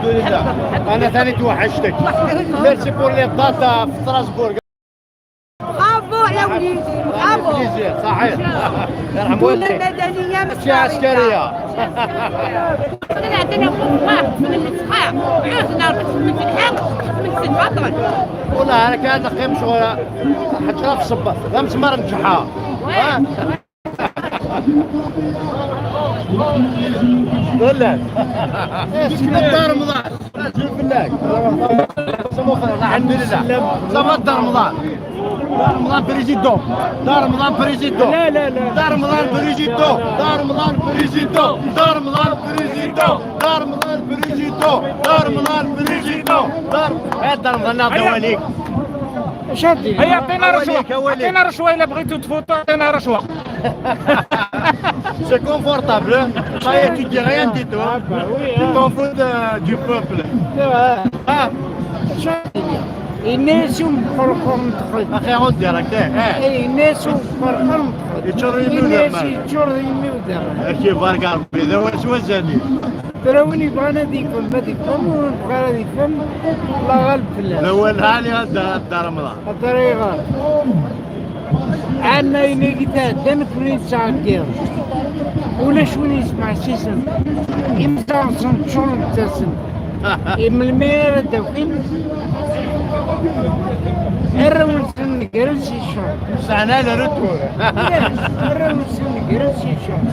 لله. انا ثاني توحشتك. Merci pour les dates في ستراسبورغ. برافو على وليدي، برافو. Plaisir، صحيح، يرحم الدولة والديك. المدنية. ماشي عسكريه. عندنا من الصحاح عرفنا من الحق من البطل. والله انا كان نقيم شغل حتى في الصباح لا مسمار نجحها ها قول لك دار رمضان شوف بالله الحمد لله، ça va؟ دار رمضان، دار رمضان président، دار رمضان président. لا لا لا. دار رمضان président، دار رمضان président، دار رمضان président، دار رمضان président، دار رمضان président، دار هاد دار رمضان نعطيوها ليك. شادي. هيا عطينا رشوه. أوليك، أوليك. عطينا رشوه، الا بغيتو تفوتوا عطينا رشوه. C'est confortable, hein. Ça y est, tu dis rien du tout, hein. Ah bah oui, Tu hein. t'en fous du peuple. Ah, الناس مفرقون تخرج. أخي on direct. Eh. اي الناس مفرقون تخرج. يتشر يمي الناس ودر. يتشر يمي ودر. كيف بارك ربي ذا واش وزني. ترى وين يبغى نادي يفهم ما يفهم، وين بغى نادي يفهم الله غالب في الله. الأول هالي هذا دار رمضان. الطريقة عندنا ينيجي تهدن كلين ساعة ديال ولا شون يسمع سيسن إمتى شون تسن إم المير دوكين الرون سن قرن شون. سعنا le retour. الرون سن قرن شون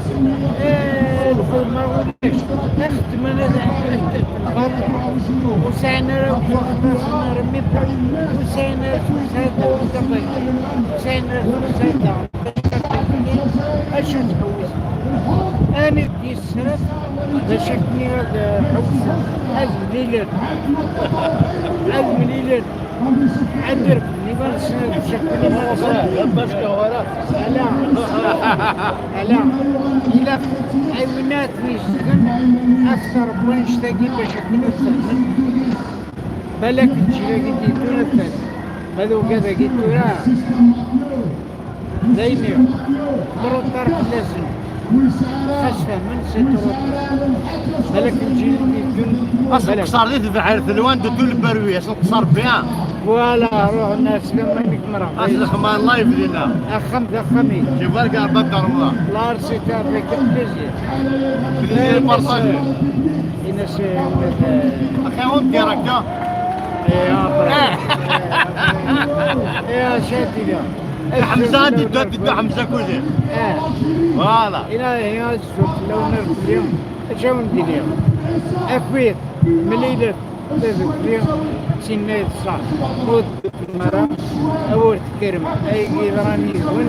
الخدمة ولاش نخدم أنا وسعنا رمي وسعنا وسعنا وسعنا اشو تحوس انا بدي السنة باش كني هذا حوس ازمليلات ازمليلات عندك نيفال السنة شكلني. Parce que voilà. لا لا، إلا عيونات يشتغل أكثر من يشتغل باش يكونوا الثمن بالك تجي قد يدونا الثمن هذا وكذا قلت لا دايما trop tard، لازم خاص فهمن c'est trop tard، بالك تجي يدون. اصلا قصار لي في عارف الوان دو tout le bruit اصلا قصار bien. Voilà، روح الناس لما ينك مرة. اصلا ما live ديالنا. أخم ذا كيف بارك ربي دار رمضان. لار c'était avec plaisir. Plaisir partagé. الناس اخي en direct. يا يا شاتي. حمزه دي دي حمزه كوزين. اه. Voilà. الى هي السوق لو نرد اليوم اش ندير اليوم افيد مليلة اليوم سنة صح مود المرأة أول تكرم أي راني ون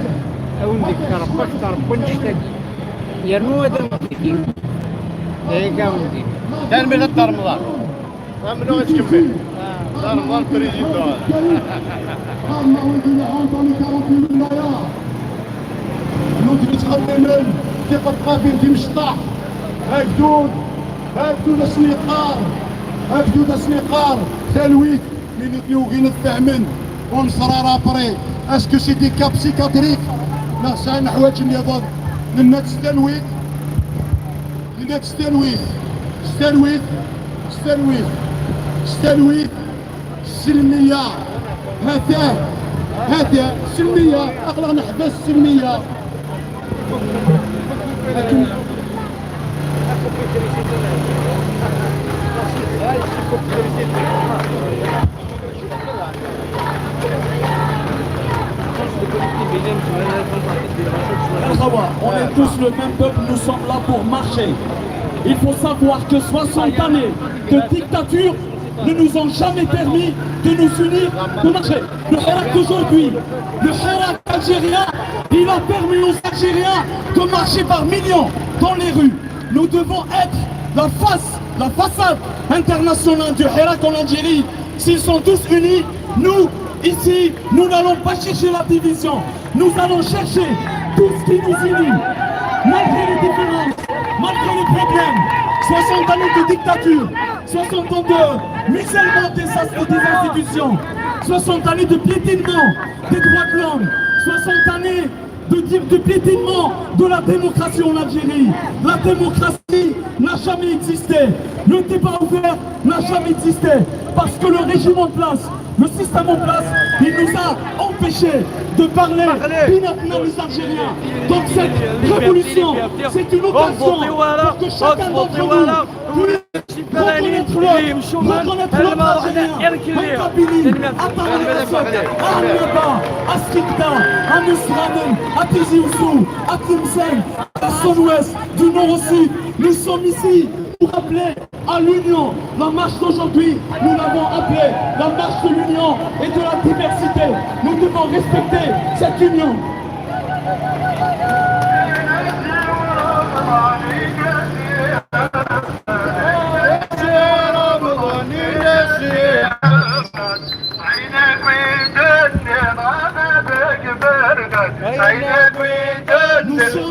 أو نديك ربك تربون نشتكي يرنو هذا نديك هيك نديك. كان من دار رمضان ممنوع تكمل دار رمضان président. الله ولدي dans les 40 ولاية نوت تخمم ثقة قابل في مشطح هاكدود هاكدود اسنيقار هاكدود اسنيقار ثالويت من يوغين الثامن ونصرا après est-ce que c'est des cas psychiatriques؟ لا ساعة حوايج النظام لنا تستلويت لنا تستلويت ستلويت ستلويت ستلويت سلمية هذا هذا سلمية أغلق نحبس سلمية لكن On est tous le même peuple, nous sommes là pour marcher. Il faut savoir que 60 années de dictature ne nous ont jamais permis de nous unir pour marcher. Le Hirak d'aujourd'hui, le Hirak algérien, il a permis aux Algériens de marcher par millions dans les rues. Nous devons être la face, la façade internationale du Hirak en Algérie. S'ils sont tous unis, nous, ici, nous n'allons pas chercher la division. Nous allons chercher tout ce qui nous unit. Malgré les différences, malgré les problèmes, 60 années de dictature, 60 ans de musellement des institutions, 60 années de piétinement des droits de l'homme, 60 années du piétinement de la démocratie en Algérie. La démocratie n'a jamais existé. Le débat ouvert n'a jamais existé. Parce que le régime en place, le système en place, il nous a empêchés de parler بيناتنا les Algériens. Donc cette révolution, c'est une occasion pour que chacun d'entre nous puisse reconnaître l'autre, reconnaître l'autre algérien, en Kabylie, à Tamanrasset, à Annaba, à Skikda, à Mostaganem, à Tizi Ouzou, à Tlemcen, à Ouest, du nord au sud. Nous sommes ici pour appeler à l'union. La marche d'aujourd'hui, nous l'avons appelée la marche de l'union et de la diversité. Nous devons respecter cette union. Nous sommes,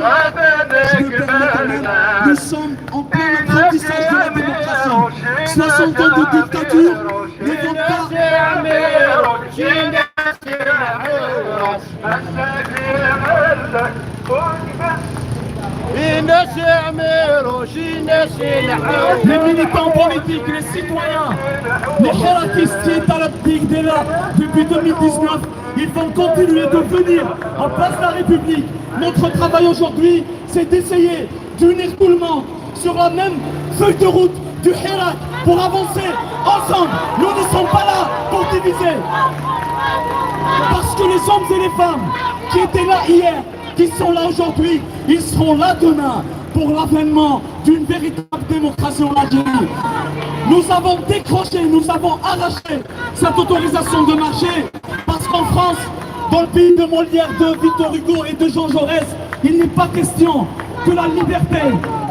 je me permets quand même, nous sommes en plein apprentissage de la démocratie. 60 ans de dictature ne vont pas. Les militants politiques, les citoyens, les hirakistes qui est à la là depuis 2019, ils vont continuer de venir en place de la République. Notre travail aujourd'hui, c'est d'essayer d'unir tout le monde sur la même feuille de route du Hirak pour avancer ensemble. Nous ne sommes pas là pour diviser. Parce que les hommes et les femmes qui étaient là hier, qui sont là aujourd'hui, ils seront là demain pour l'avènement d'une véritable démocratie en Algérie. Nous avons décroché, nous avons arraché cette autorisation de marcher parce qu'en France, dans le pays de Molière, de Victor Hugo et de Jean Jaurès, il n'est pas question que la liberté,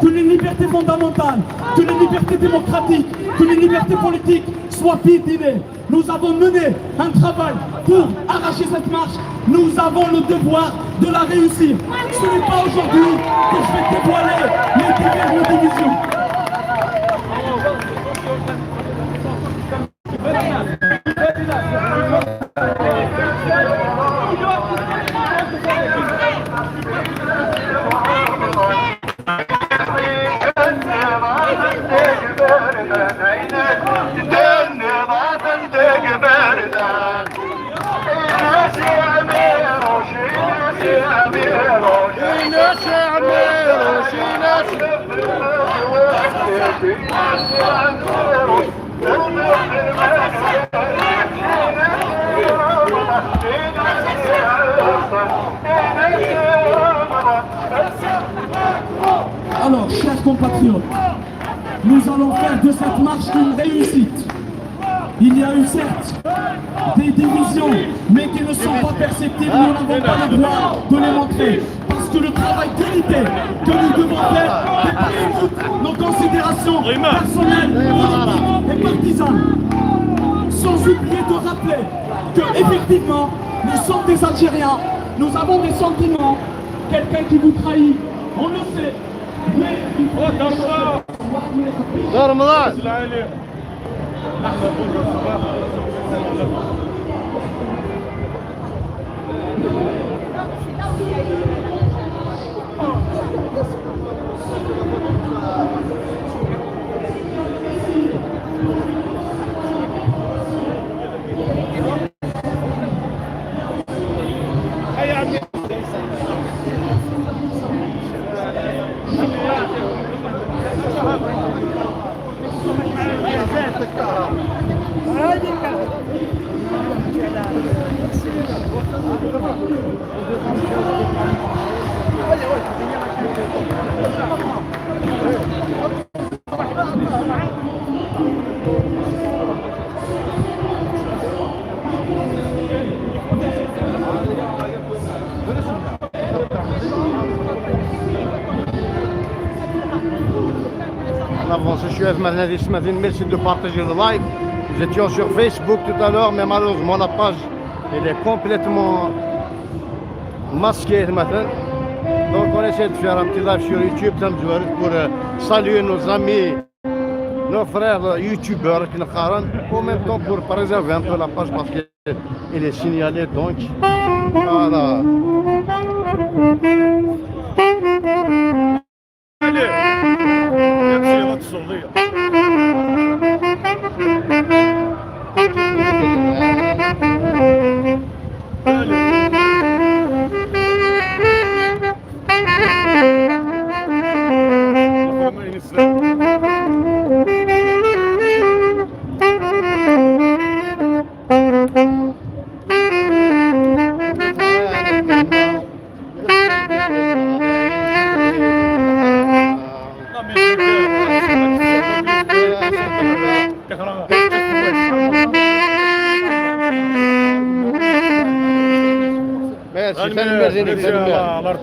que les libertés fondamentales, que les libertés démocratiques, que les libertés politiques soient piétinées. Nous avons mené un travail pour arracher cette marche. Nous avons le devoir de la réussir. Ce n'est pas aujourd'hui que je vais dévoiler les diverses divisions. Alors, chers compatriotes, nous allons faire de cette marche une réussite. Il y a eu certes des divisions, mais qui ne sont pas perceptibles, nous n'avons pas le droit de les montrer. Parce que le travail d'unité que nous devons faire dépasse toutes nos considérations personnelles, politiques et partisanes. Sans oublier de rappeler que effectivement, nous sommes des Algériens, nous avons des sentiments. Quelqu'un qui vous trahit, on le sait. Mais il faut. رمضان. On avance, je suis merci de partager le live. Nous étions sur Facebook tout à l'heure, mais malheureusement la page, elle est complètement masquée ce matin. Donc on essaie de faire un petit live sur YouTube pour saluer nos amis, nos frères youtubeurs qui nous, en même temps pour préserver un peu la page parce qu'elle est signalée, donc voilà. Merci,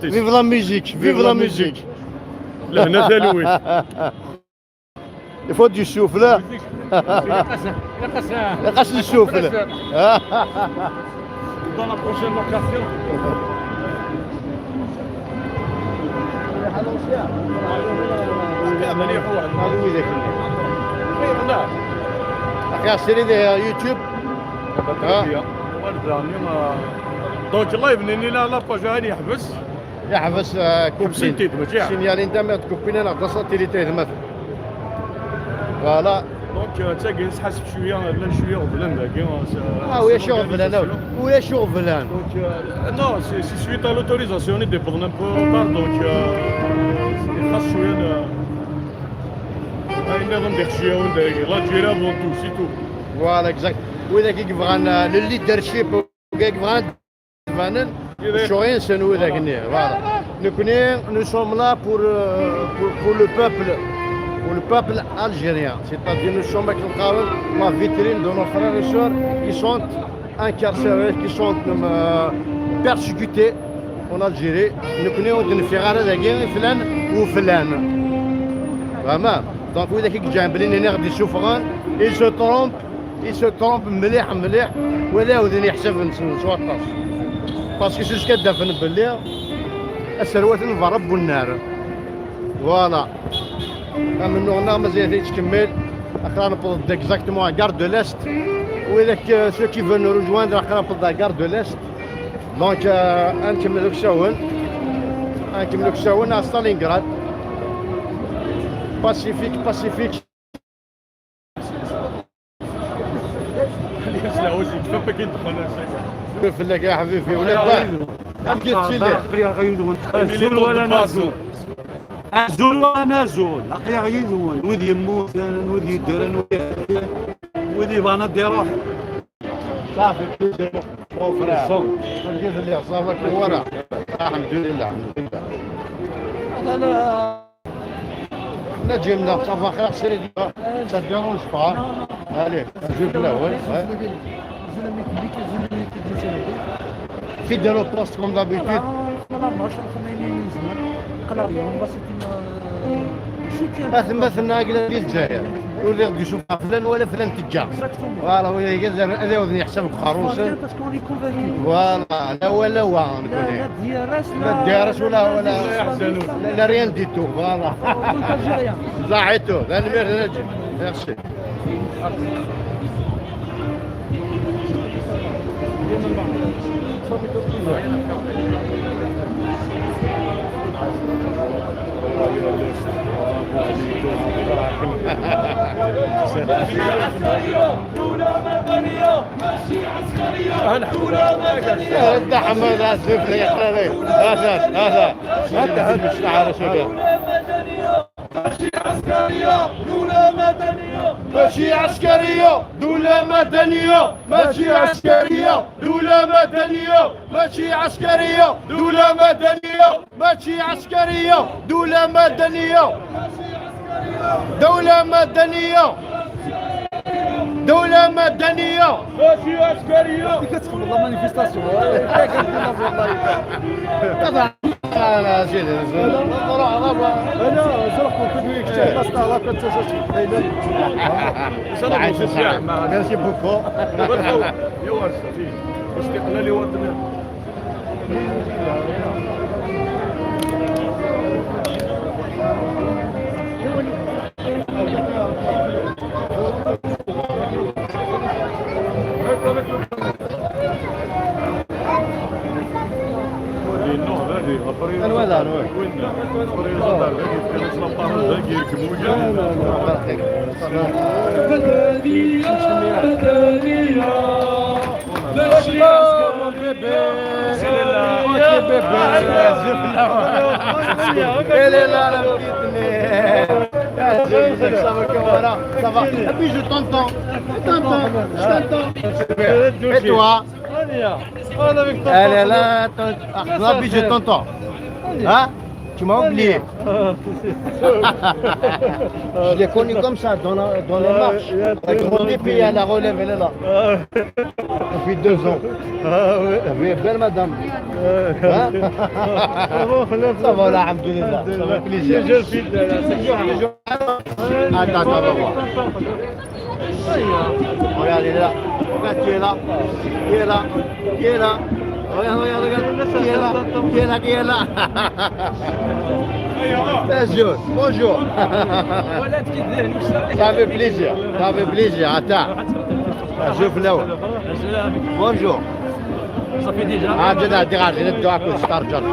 vive la musique, vive la musique. لهنا ثانوي. Il faut du souffle. نقص le souffle. Dans la prochaine location. اخي سيري يوتيوب. donc live نيني la page هاني يحبس. يحبس coupé signal انت ما تكوبينا لا satellite مثلا voilà. donc تاكي نحسب شويه بلان شويه غفلان ذاك. اه ويا شو غفلان ولا شو غفلان. donc non, c'est suite à l'autorisation ديبغنا un peu retard, donc خاص شويه هاي نظام ديك شويه وندير la durée avant tout, c'est tout. voilà exact. واذا كي بغانا le leadership كي بغانا فانن شو سنو ذاك. voilà, نكوني nous sommes là pour le peuple, pour le peuple algérien. C'est-à-dire nous sommes avec la vitrine de nos frères et sœurs qui sont incarcérés, qui sont persécutés en Algérie. Nous connaissons في فلان وفلان. Vraiment. Donc وإذا كي جايبين لنا غادي يشوفوا il se trompe, il se trompe مليح مليح ولا ودني يحسب نسوطاس. parce que c'est كدفن باللي الثروات نضرب النار. voilà. من هنا مازال تكمل اخرى نبض exactement gare de l'Est. واذا ceux qui veulent nous rejoindre اخرى نبض gare de l'Est. donc نكملو كساون نكملو كساون ستالينغراد pacifique pacifique. كيف لك يا حبيبي ولا ولا نازول ازول ولا نازول اقيا غيدون ودي يموت ودي يدير ودي يبغى ندي روح صافي كيف اللي صافي ورا. الحمد لله الحمد لله. نجمنا ça va خير سيري ça te dérange pas? Allez, je là, ouais. Fidèle au poste comme d'habitude. مثل قال ديال الجزائر واللي غادي يشوف فلان ولا فلان تجا voilà هذا وذن يحسب قاروس voilà لا ولا وا لا DRS لا DRS ولا ولا لا rien du tout voilà. زعيتو لا نمير نجم ميرسي. دولة مدنية ماشي عسكرية دولة مدنية. انت حمد اسف لك هذا هذا هذا مش عارف. دولة مدنية ماشي عسكرية دولة مدنية ماشي عسكرية دولة مدنية ماشي عسكرية دولة مدنية ماشي عسكرية دولة مدنية ماشي عسكرية دولة مدنية دولة مدنية دولة مدنية ماشي عسكرية. كتخبط la manifestation. طبعا لا زين روح روح. انا زرق كنت كنت لا كنت merci beaucoup. استقلالي وطني. انا وين؟ وين président la parole ذاك يركبوا. مدنية مدنية ماشي. Elle est là, la petite mère. Ça va, voilà, ça va. Et puis je t'entends, je t'entends, je t'entends. Et toi? Elle est là, ah, la puis je t'entends. Hein? Tu m'as oublié. Je l'ai connu comme ça, dans les marches. Avec mon DP à la relève, elle est là. Depuis 2 ans. T'as vu, belle madame. Hein? Ça va, là, الحمد لله. Ça fait plaisir. Attends, attends, on va voir. Regarde, il est là. Regarde qui est là. Qui est là. Qui est là. Regarde, regarde, regarde. Qui est là. Qui est là, qui est là. Bonjour. Bonjour. Ça fait plaisir. Ça fait plaisir. Attends. شوف الاول. Bonjour. Ça fait déjà. Ah, جدا دغار ندعك ترجل.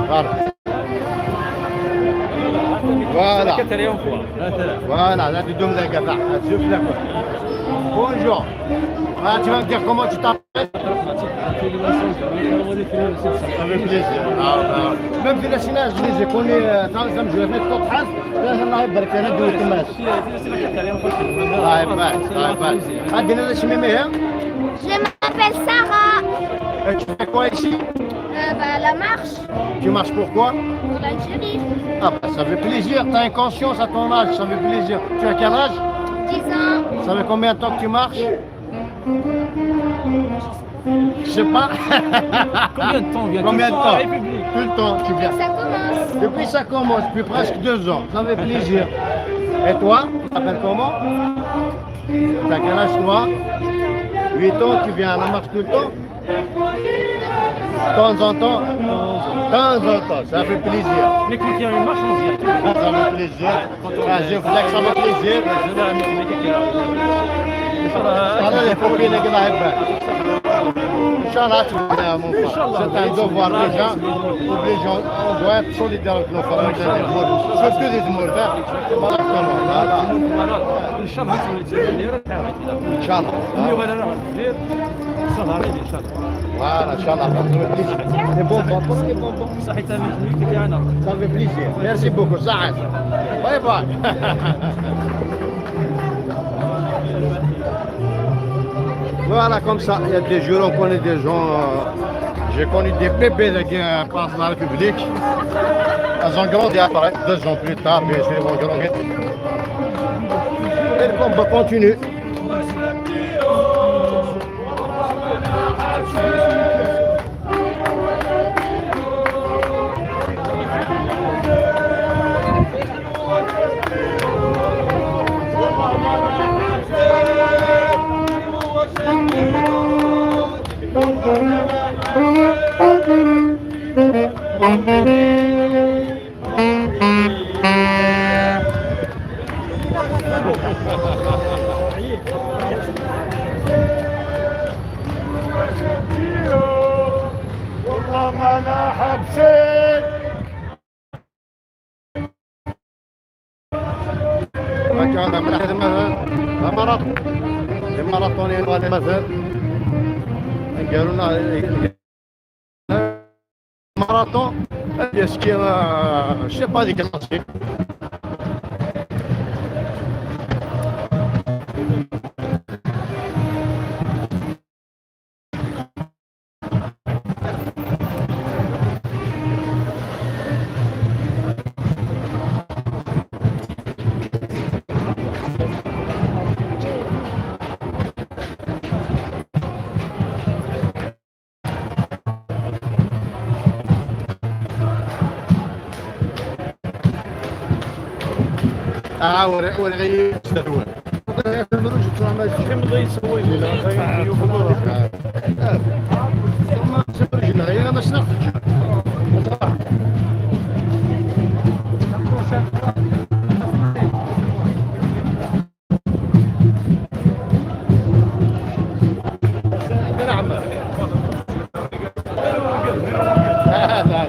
Voilà. Quatrième fois. Voilà, là tu donnes la gaffe. شوف لك. Bonjour. Ah, tu vas me dire comment tu t'appelles? Ça fait plaisir. Ah, ah. Même في الأسنان je les ai connus, تعرف je vais تطحن الله يبارك انا دويت الناس. الله يبارك الله يبارك. عندنا الشميمية. Je m'appelle Sarah. Et tu fais quoi ici? Bah, la marche Tu marches pourquoi? Pour l'Algérie. Ah bah ça fait plaisir, tu as une conscience à ton âge, ça fait plaisir. Tu as quel âge? 10 ans. Ça fait combien de temps que tu marches? Je sais pas. Combien de temps vient? Combien de temps? République. Tout le temps, tu viens. Ça commence. Depuis ça commence, depuis presque 2 ans, ça fait plaisir. Et toi, tu t'appelles comment? T'as quel âge, toi? 8 ans, tu viens à la marche tout le temps? De temps en temps. De temps en temps, ça fait plaisir. Mais quand il y a une marche, on vient. Ça fait plaisir. Ah, je vous que ça fait plaisir. هذا اللي فوقينا كده يبارك. ان شاء الله تبدا mon frère. C'est un devoir déjà. Obligé, on doit être solidaire avec nos familles. Surtout des Mourvèdres. Voilà. ان شاء الله. ان شاء الله. ان شاء الله ان شاء الله. Voilà, ان شاء الله. Les bonbons, les bonbons. صحيت من Ça fait plaisir. Merci beaucoup. صحيت. Bye bye. Voilà, comme ça, il y a des jours, on connaît des gens. J'ai connu des bébés qui passent dans la République. Elles ont grandi après, 2 ans plus tard, bien sûr, ils vont grandir. Et le combat continue. والله ما انا حبسيت. هكذا من أحد مثلا marathon, les marathoniens مثلا قالوا لنا marathon, est-ce que je sais pas ديك النصيب. اه ورغي نعم هذا.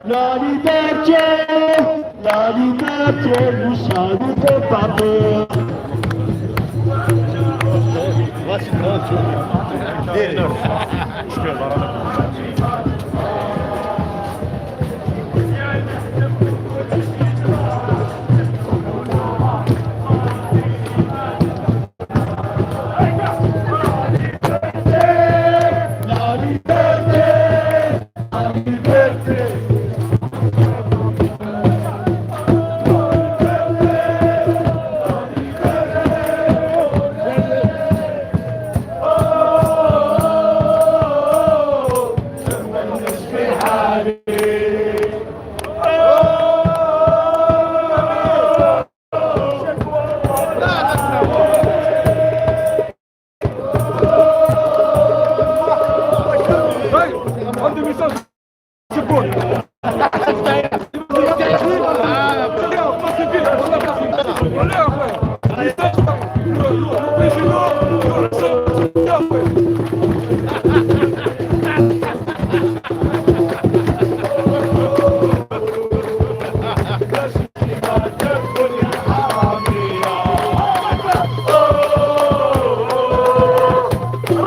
La liberté, la liberté, nous ça nous fait pas peur. Vas-y, tranquille. La liberté, la liberté.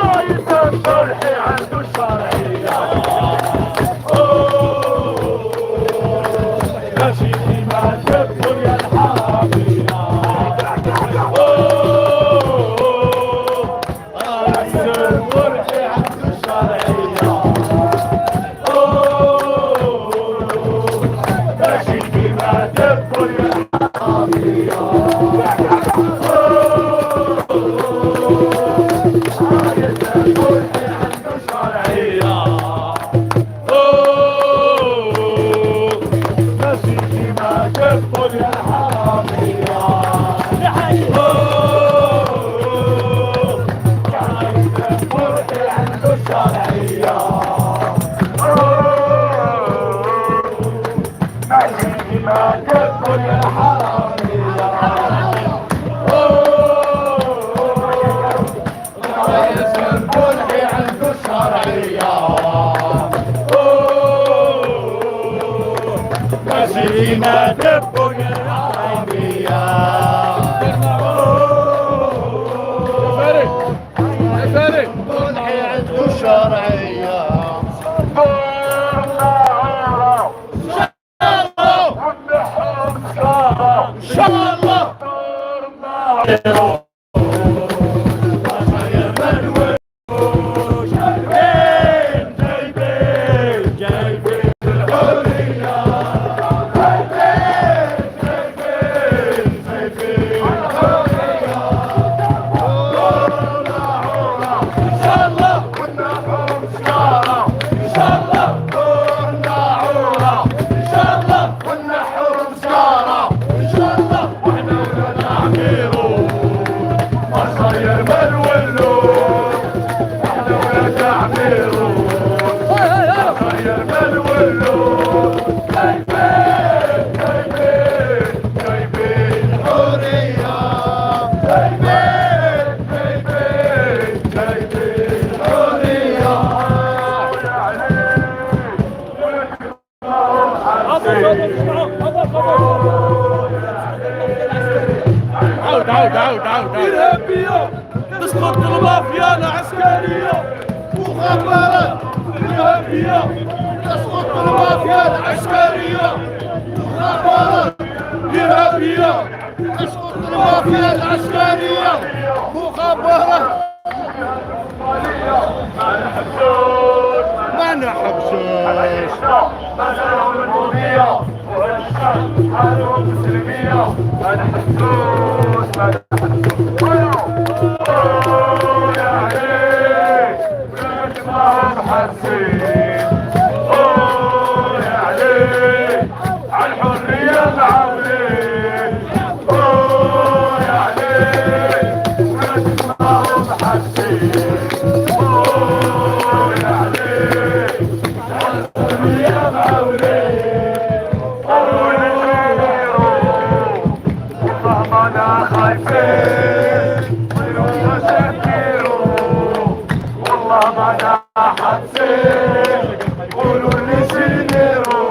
رئيس الصلحي عنده الشرعية. ماشي كيما تبون يا الحرامية. رئيس الصلحي عنده الشرعية. ماشي كيما تبون يا الحرامية. رئيس الصلحي عنده الشرعية. ماشي كيما تبون يا الحرامية. رئيس الصلحي عنده الشرعية. ماشي كيما تبون يا الحرامية. رئيس الصلحي عنده الشرعية. ماشي كيما تبون يا الحرامية. صلحي عنده الشرعية. إن شاء الله. جايبين جايبين الحرية، جايبين جايبين جايبين الحرية. إن شاء الله ونحو مسكارة. إن شاء الله كنا عورة. إن شاء الله ونحو مسكارة. إن شاء الله وحنا ولا عميرو ما صاير ما نولو. احنا ولا عميرو ما صاير ما نولو. جايبين جايبين جايبين حرية، جايبين جايبين جايبين حرية. يا علي عاود عاود عاود عاود. إرهابية، تسقط المافيا العسكرية. مخابرات إرهابية، تسقط المافيا العسكرية. مخابرات إرهابية، تسقط المافيا العسكرية. مخابرات. ما نحبسوش. ما النوبية وهذا الشعب حالهم مسلمية. ما نحبسوش، ما نحبسوش. يا علي ولاد ما هم حاسين. أوه يا علي على الحرية معولين. أوه يا علي ولاد ما هم حاسين. أوه يا علي على الحرية معولين. والله ما انا خايفين ولا والله ما انا حاسين. قولوا لي سيديرو.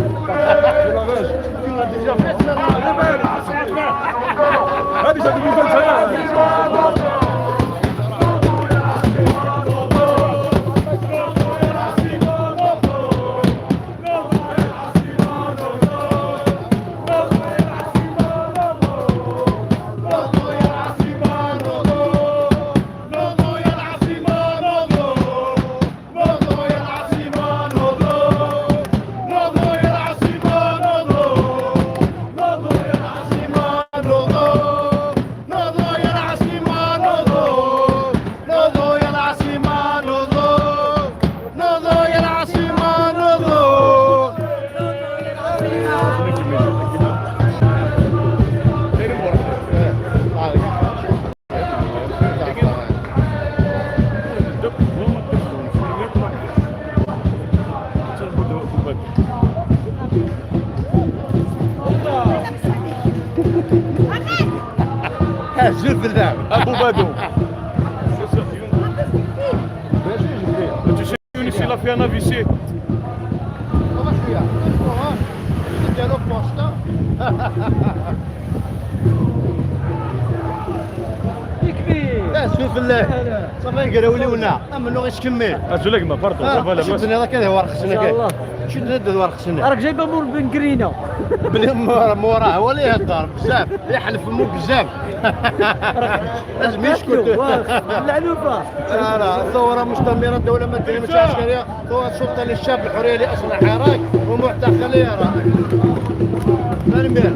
Tu l'as déjà fait, celle-là. هذه 2021. زول بالله. ابو بادو. Tu sais, Younes, il a fait un AVC. Ça va شوية. Dialogue poste. لا شوف بالله صافي نقراو ليونا امنو غير تكمل. أزول ما pardon, ça va لاباس. شدني هذاك هو رخصنا كاع. شدني هذا هو رخصنا. راك جايبه مول بن قرينه. بلي موراه هو اللي يهضر بزاف، يحلف فمو بزاف. لازم يسكت. العلوفه. لا لا، الثورة مستمرة، الدولة مدنية مش عسكرية، ثورة سلطة للشعب، الحرية لأصل الحراك ومعتقلية راه. مرمير.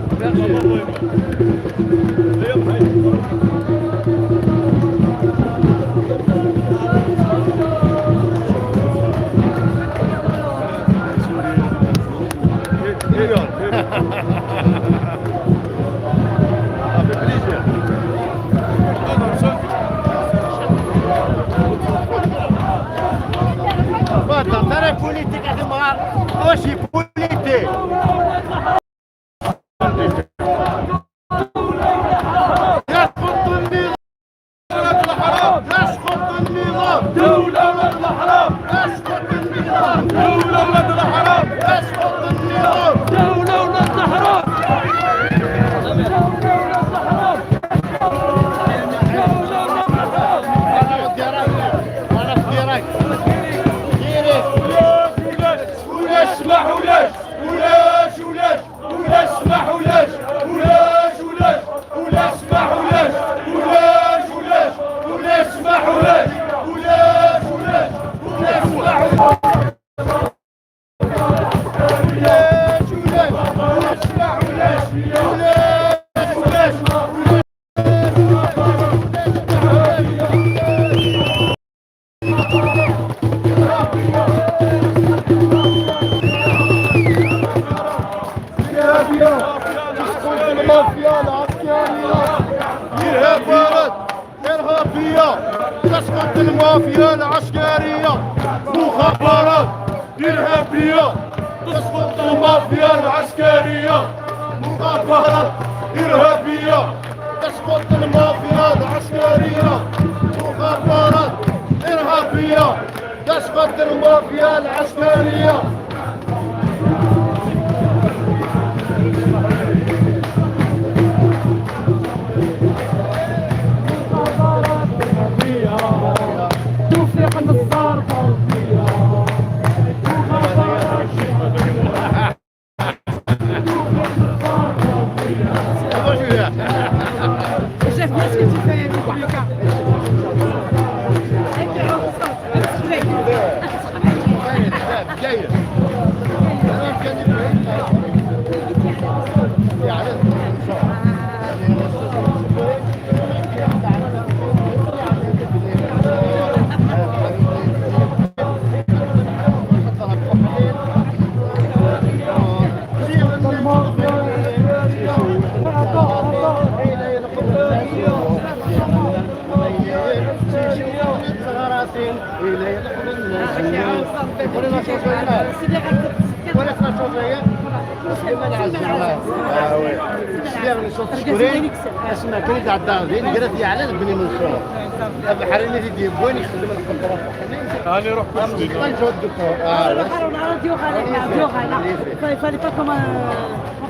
مليون. Avec plaisir. تفضل ترى politique هذا المهار ماشي politique. يسقط النظام، يسقط النظام، دولة ولاد الحرام، يسقط النظام، دولة ولاد الحرام، يسقط النظام. دولة ولاد الحرام. انا في direct، انا في direct direct. ولاش سمح ولاش ولاش ولاش ولاش سمح ولاش ولاش ولاش ولاش سمح ولاش ولاش ولاش ولاش سمح ولاش ولاش ولاش ولاش سمح ولاش ولاش ولاش سمح ولاش ولاش ولاش ولاش. المافيا العسكرية إرهابيات إرهابية، تسقط المافيا العسكرية. مخابرات إرهابية، تسقط المافيا العسكرية. مخابرات إرهابية، تسقط المافيا العسكرية. مخابرات إرهابية، تسقط المافيا العسكرية. توفيق النصار. J'aime bien ce que tu fais, Lucas. جيد. اه oui، سير اسمع، كان يتعدى زين قالت لي على بني منصور بحر اللي يديبون يخدم القدره. هاني روح كل جديد. الدكتور اه. Il fallait pas comme en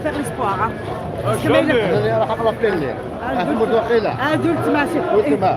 faire l'espoir. Hein. Jamais. راح اقرا بيلي تموت وقيله. Adulte, ma قلت ما.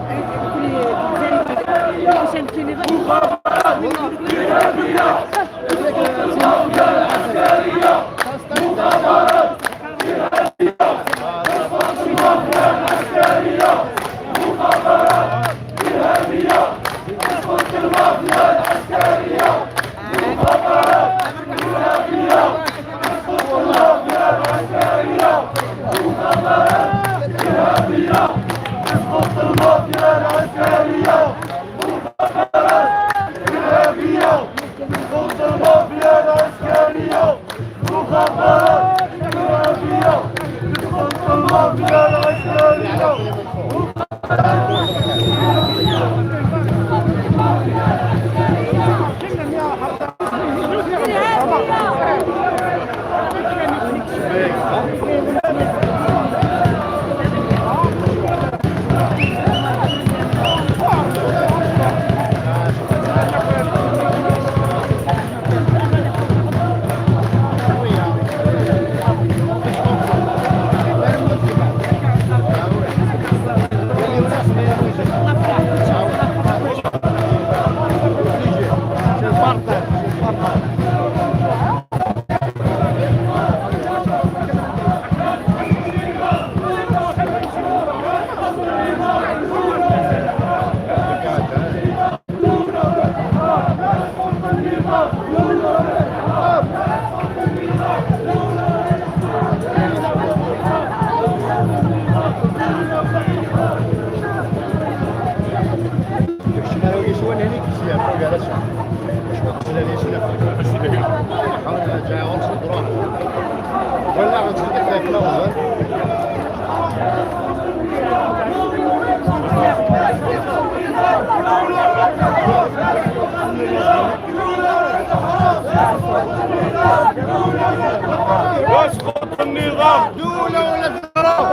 اسقط النظام. دولة ولاد الحرام،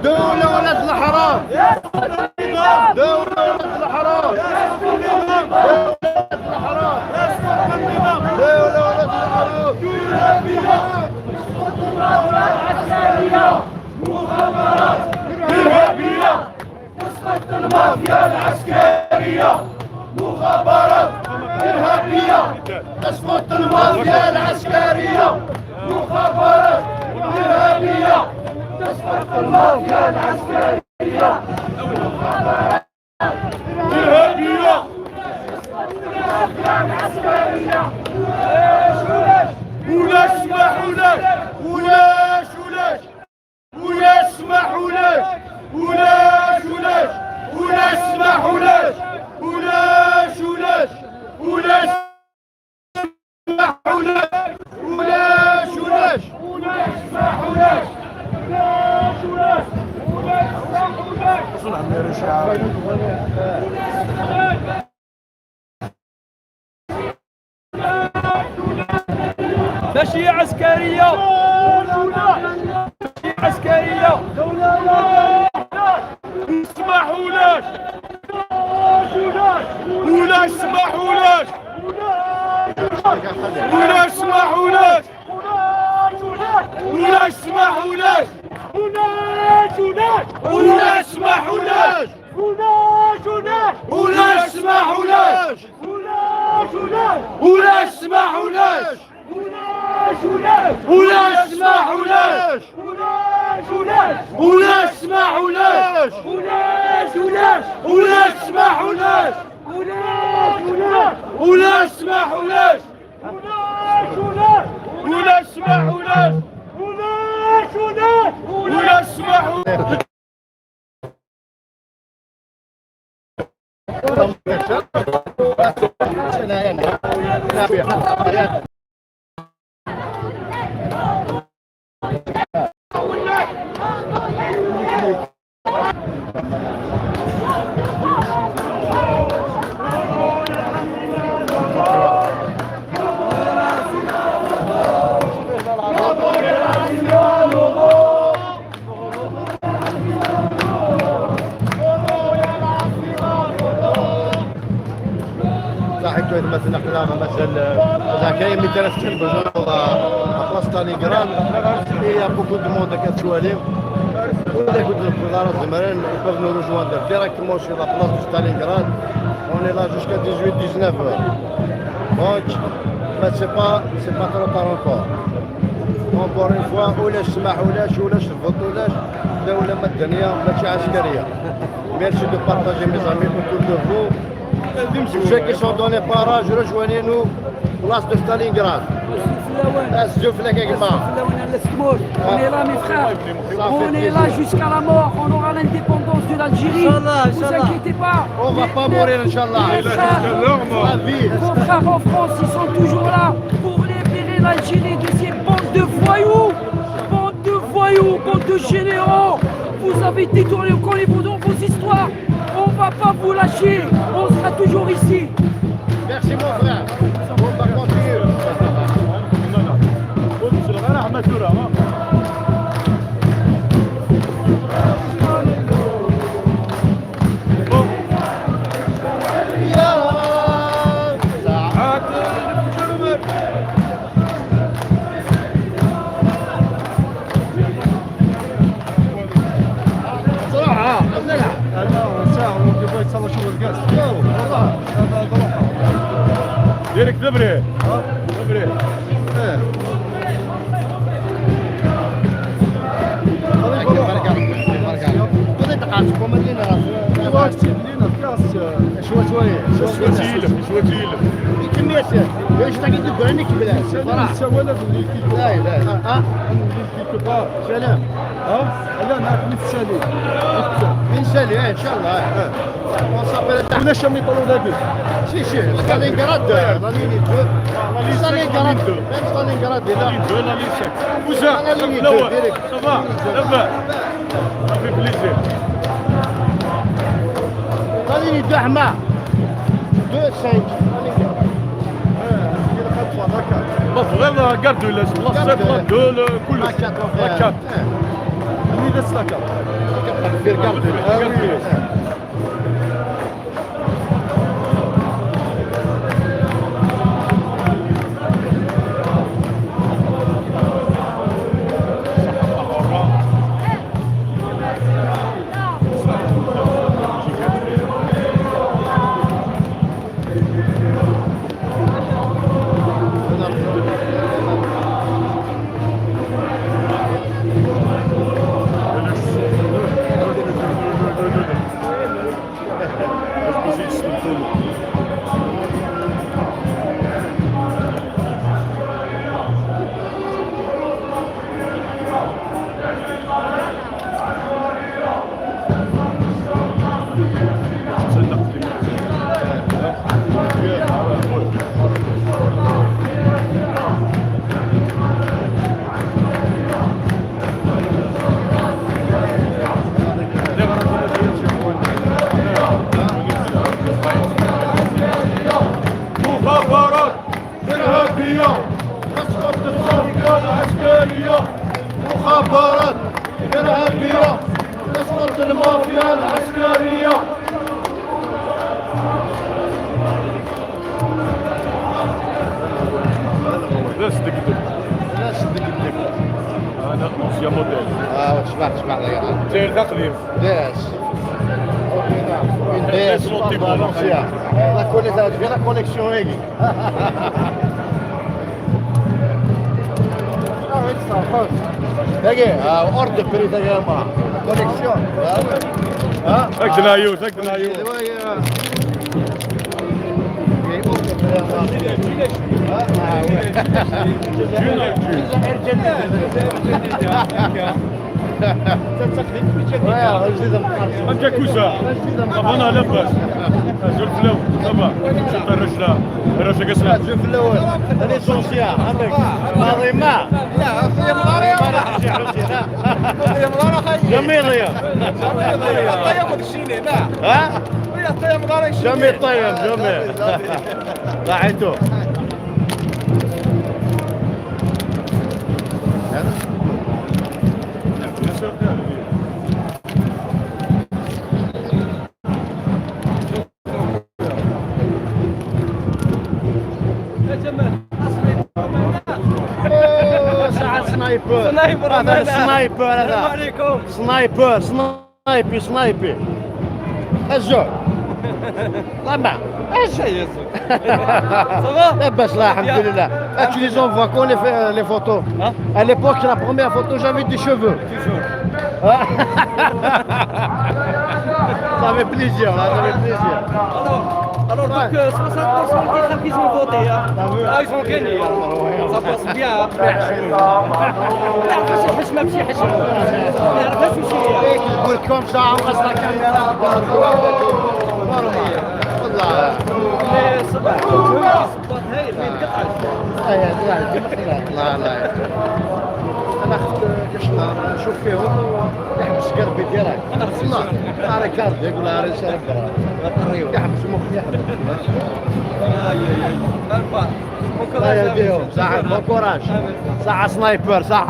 دولة ولاد الحرام، دولة ولاد الحرام، دولة ولاد الحرام. إرهابية، تسقط المافيا العسكرية، مخابرات إرهابية، تسقط المافيا العسكرية، مخابرات إرهابية، تسقط المافيا العسكرية، إرهابية. ولا سمحولاش، ولاش ولاش، ولا سمحولاش، ولاش ولاش، ولا سمحولاش، ولاش ولاش، ولا سمحولاش، ولاش ولاش، ولا سمحولاش، ولاش ولاش، ولا سمحولاش. ماشي عسكرية، ماشي عسكرية. سمحولاش، ولا سمحولاش، ولا سمحولاش، ولا سمحولاش، ولا سمحولاش، ولا سمحولاش، ولا سمحولاش، ولا سمحولاش، ولا سمحولاش، ولا سمحولاش، ولا سمحولاش، ولا سمحولاش، ولا سمحولاش. مثلا حنا مازال كاين 200 besoin à place Stalingrad. Il y a beaucoup de monde كتوالي ولا قلت لكم زمان ils peuvent nous rejoindre directement sur la place de Stalingrad. On est là jusqu'à 18-19 heures. Donc, mais c'est pas trop tard encore. Encore une fois, ولاش سمح ولاش ولاش الفوت ولاش دولة مدنية ماشي عسكرية. Merci de partager, mes amis, autour de vous. Ceux qui sont dans les parages, rejoignez-nous place de Stalingrad. الزفلة كيما. On est là, mes frères. On est là jusqu'à la mort. On aura l'indépendance de l'Algérie. Ne vous inquiétez pas. On va pas mourir, إن شاء الله. Les frères, La vie. vos frères en France, ils sont toujours là pour libérer l'Algérie de ces bandes de voyous. Bande de voyous, bande de généraux. Vous avez détourné dans vos histoires. On va pas vous lâcher. On sera toujours ici. Merci mon frère. On va continuer. رحمة. يا ساعات الجرمر. صراحة. انا ساعة وكيف شغل الغاز. والله هذا ضروحه. ديرك دبري دبري. إيه. بركة بركة بركة. بدأت تقعدكم اللينا. شوي شوي. شوي تيلف شوي تيلف. كمية ايش تاكي تقول عندك بلاش صراحة. ولا اللي لا لا ها. كيكو. سلام. ها لا نعرف من السالي. من سالي ان شاء الله. On s'appelle. ولا شامي طلو لابي. Si, si, Stalingrad, la ligne 2. Stalingrad, même Stalingrad est là. La ligne 2, la ligne 5. Cousin, La ligne 2, direct. Ça va, ça va. Ça fait plaisir. La ligne 2, Ahma. 2, 5. La vraie, la gare de l'Est, la 7, la 2, le كل La 4. La 4. اللي داس la 4. في gare de l'Est. مخابرات إرهابية تسقط الشركة العسكرية. مخابرات إرهابية تسقط المافيا العسكرية. لا صدق. لا صدق. هذا ancien modèle. اه تسمع تسمع يا داير تقديم. DS. Une DS, l'ancien. La collection, la collection هيك. هيك hors de prix يا ما collection. ها؟ هاك دنايوت هاك دنايوت. hors de prix. ها؟ انت cousin, ça va؟ لاباس؟ زول فلاو ça va؟ شوف الرجله الرجله قسمة. شوف الاول هذه ancien عندك ماضي ما لا جميل يا ها جميل. طيب جميل راحيتو. Sniper. Sniper. هذا sniper. السلام هذا عليكم. Sniper, sniper, sniper. الزول لما Ça va? لاباس لا الحمد لله. Ah, tu les envoies quand, les photos? Hein? À l'époque, la première photo, j'avais des cheveux. Toujours. Ça fait plaisir, là, ça fait plaisir. Alors donc 60% des gens qui ont voté, hein. Ah, ils ont gagné, hein. Ça passe bien, hein. ما يعرفش الحشمة ماشي حشمة ما يعرفهاش وش هي. يقول comme ça, on reste la caméra. Normal. والله. الصباح الصباط هايل ما يتقطعش. لا لا انا خفت كاش نهار نشوف فيهم يحبس قلبي direct والله arrêt cardiaque ولا arrêt cérébral يحبس مخي يحبس. الله يهديهم صح. Bon courage صح sniper صح.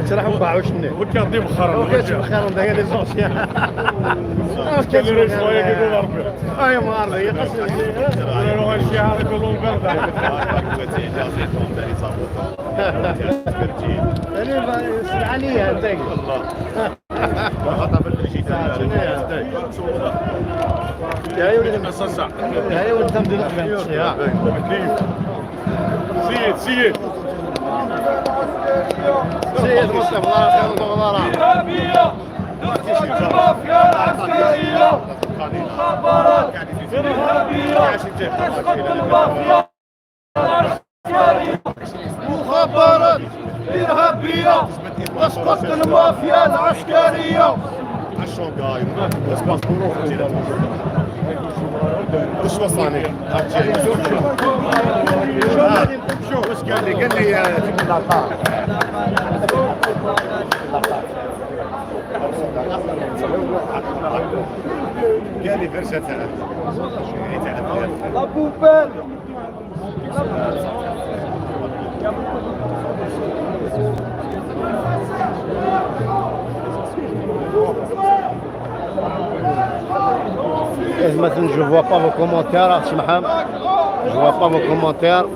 تروح نباعو شني. وكان بخرا. وكاش بخير عندك les anciens. كان شويه كيقول ربي. اي ما عرفت يقص. انا شي هذا كله البرد. يعني سمعني انت. يا ولد يا ولد تمدي. سيد سيد. سيد مصطفى الله الله. إرهابية تسقط المافيا العسكرية مخابرات إرهابية تسقط المافيا العسكرية. مخابرات إرهابية تسقط المافيا العسكرية. شانغاي espace. وش وصاني؟ شوف واش قال لي قال لي. قال لي فرشه تاع La poubelle. Et maintenant, je vois pas vos commentaires, سي محمد. Je vois pas vos commentaires.